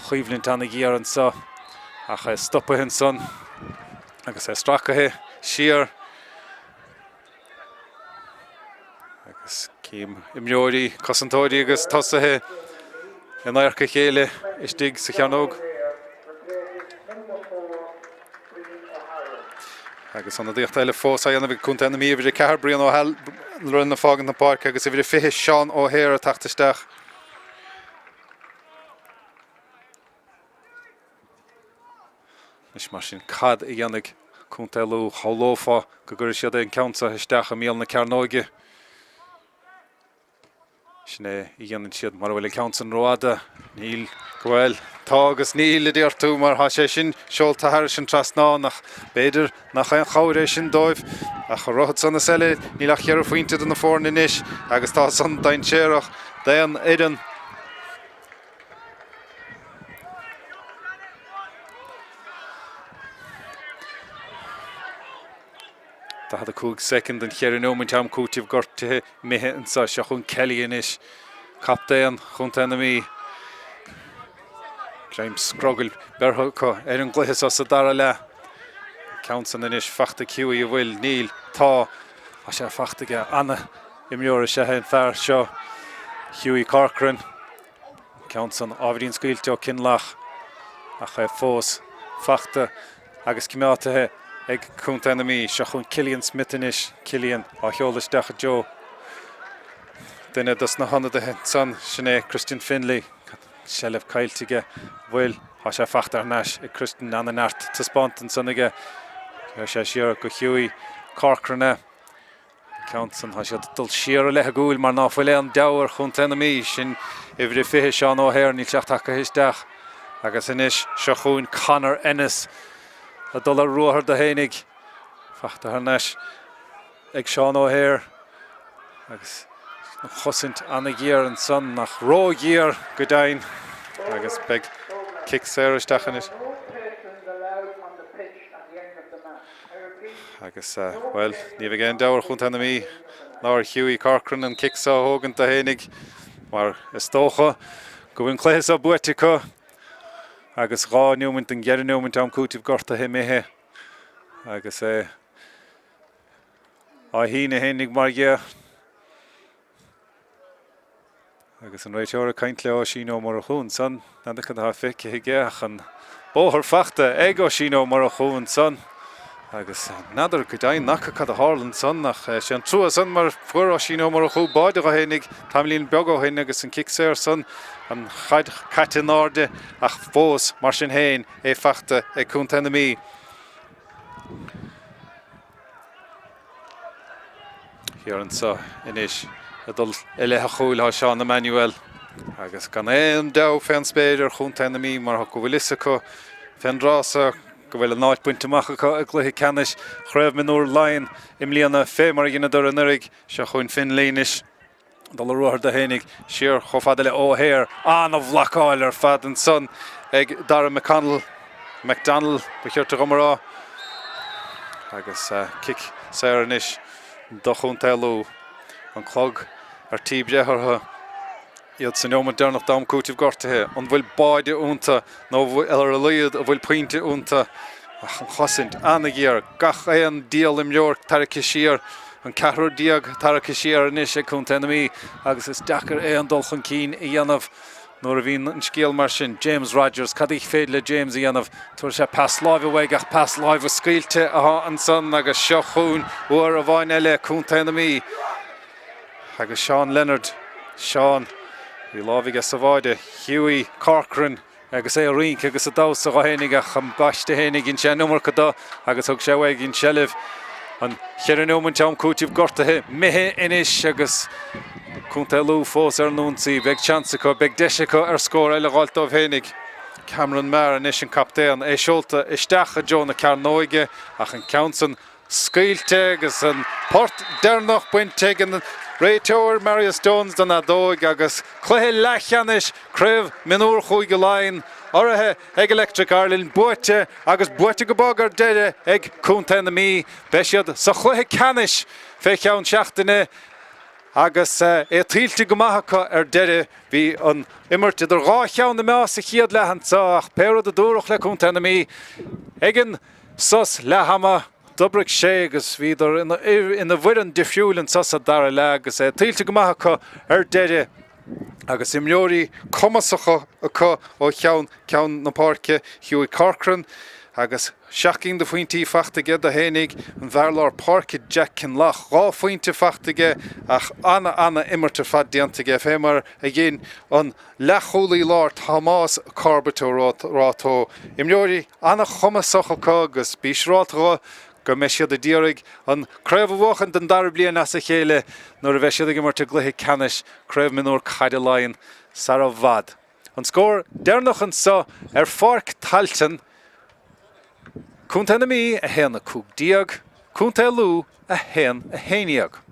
Coimhlint ana-ghéar anso ach é stopaithe ansan agus é stracaithe siar. Agus cím imreoirí, cosantóirí agus tosaithe in adharca a chéile istigh sa chearnóg. Agus ionadaíocht eile fós á dhéanamh ag Contae na Mí, uimhir 4, Brian O'Halloran ag fágaint na páirce agus uimhir 20, Seán O'Hare ag teacht isteach. Anois mar sin, cad a dhéanfaidh Contae Lú? Shamhlófá go gcuirfidh siad an ceann seo isteach i mbéal na cearnóige. Sin é a dhéanann siad mura bhfuil an ceann san rófhada. Níl, bhuel, tá agus níl, a deir tú, mar tá sé sin seolta thairis an trasnán ach b'fhéidir nach aon chabhair é sin dóibh. Ach a rud san is eile, níl ach cheithre phointe idir na foirne anois agus tá san dainséarach d'aon fhoireann. 45 soicind den cheithre neomaint am cúitimh gortaithe imithe anseo. Seo chugainn Kelly anois, captaen Chontae na Mí. Greim scrogaill beirthe acu ar an gcluiche seo sa dara leath. An ceann san anois fachta ag Hughie, an bhfuil? Níl. Tá. Tá sé fachta aige. An-imreoir is ea é an fear seo, Hughie Corcoran. Ceann san ábhairín scaoilte ó Kinlough ach é fós fachta agus coimeádaithe ag Contae na Mí. Seo chugainn Cillian Smith anois. Cillian á sheoladh isteach i dtreo duine dos na hionadaithe ansan, sin é Christian Finlay. Seilbh caillte aige. Bhfuil? Tá sé fachta thar n-ais ag Christian. Ana-neart taispeánta ansan aige. Chuir sé siar go Hughie Corcoran é. An ceann san, tá siad ag dul siar i leith a gcúil mar ná fuil aon deabhadh ar chontae na Mí. Sin uimhir a 20, Seán O'Hare, níl sé ach tagtha isteach. Agus anois, seo chugainn Conor Ennis ag dul ar ruathar do fhéinig. Fachta thar n-ais ag Seán O'Hare. Agus an chosaint ana-ghéar ansan, nach ró-ghéar go deimhin. Agus beidh cic saor isteach anois. Agus, bhuel, ní bheidh aon deabhadh ar chontae na Mí ná ar Hughie Corcoran an cic seo a thógaint do fhéinig, mar is dócha go bhfuil an cluiche seo buaite acu. agus 2 neomant den gceithre neomant am cúitimh gortaithe imithe agus é á shíneadh fhéinig mar dhea. Agus an réiteoir ag caint le Oisín Ó Murchú ansan. N'fheadar cad atá feicthe aige ach an bóthar fachta ag Oisín Ó Murchú ansan. Agus n'fheadar go deimhin acu cad a tharla ansan ach sé an trua san mar fuair Oisín Ó Murchú báide dho fhéinig tamaillín beag ó shin agus an cic saor san, an chaid caite in airde ach fós mar sin féin é fachta ag Contae na Mí. Thiar anseo anois ag dul i leith an chúil tá Seán Emmanuel agus gan aon deabhadh fén spéir ar chontae na Mí mar go bhfuil fhios acu fén dtráth so go bhfuil a n-áit bainte amach acu i gcluiche ceannais Chraobh Mionúr Laighean i mbliana fé mar a dheineadar anuraidh. Seo chugainn Finlay anois. Dul ar ruathar dó fhéinig, siar chomh fada le O'Hare. An-bhlocáil ar fad ansan ag Dara McConnell, McDonnell ba chirte dhom a rá. Agus cic saor anois do Chontae Lú. An clog ar tí breith orthu. Iad sa neomat deireanach d'am cúitimh gortaithe. An bhfuil báide iontu nó ar a laghad an bhfuil pointe iontu? Ach an chosaint an-ghéar. Gach aon diabhal imreoir tarraicthe siar. An ceathrar tarraicthe siar anois ag Contae na Mí agus is deacair aon dul chun cinn a dhéanamh nuair a bhíonn an scéal mar sin. James Rogers, cad is féidir le James a dhéanamh? Tabharfaidh sé pas láimhe uaidh ach pas láimhe scaoilte atá ansan agus seo chugainn uair amháin eile Contae na Mí. Agus Seán Leonard, Seán, bhí lámh aige sa bháide, Hughie Corcoran agus é ag rince agus ag damhsa dho fhéinig ach ambaiste fhéinig, dhein sé an iomarca do agus thug sé uaidh an tseilbh. An cheithre neomant am cúitimh gortaithe imithe anois agus Contae Lú fós ar an ionsaí. Beidh seans acu, beidh deis acu ar scór eile a dh'fháilt dóibh fhéinig. Cameron Maher anois an captaen, é seolta isteach i dtreo na cearnóige ach an ceann san scaoilte agus an port deireanach bainte ag an réiteoir Marius Jones den fheadóig agus cluiche leathcheannais Craobh Mionúr Chúige Laighean urraithe ag Electric Ireland buaite agus buaite go bog ar deireadh ag Contae na Mí. Beidh siad sa chluiche ceannais fé cheann seachtaine agus é tuillte go maith acu ar deireadh. Bhí an imirt idir dhá cheann na meá sa chéad leath anseo ach pé rud a dúradh le Contae na Mí ag an sos leath ama, d'oibrigh sé agus bhíodar ina bhfoireann difriúil anseo sa dara leath agus é tuillte go maith acu ar deireadh agus imreoirí cumasacha acu ó cheann ceann na páirce, Hughie Corcoran agus seacht gcinn de phointí fachta aige do fhéinig, an fear lár páirce Jack Kinlough, 2 phointe fachta aige ach ana-ana-imirt ar fad déanta aige fé mar a dhein an leathchúlaí láir Tomás Corbett ó Ráth Tó. Imreoirí an-chumasach acu agus bí siúrálta dho go mbeidh siad a d'iarraidh an craobh a bhuachan don dara bliain as a chéile nuair a bheidh siad ag imirt i gcluiche ceannais Craobh Mionúr Caide Laighean sara bhfad. An scór deireanach anso ar Pháirc Tailteann, Contae na Mí 1, 15, Contae Lú 1, 11.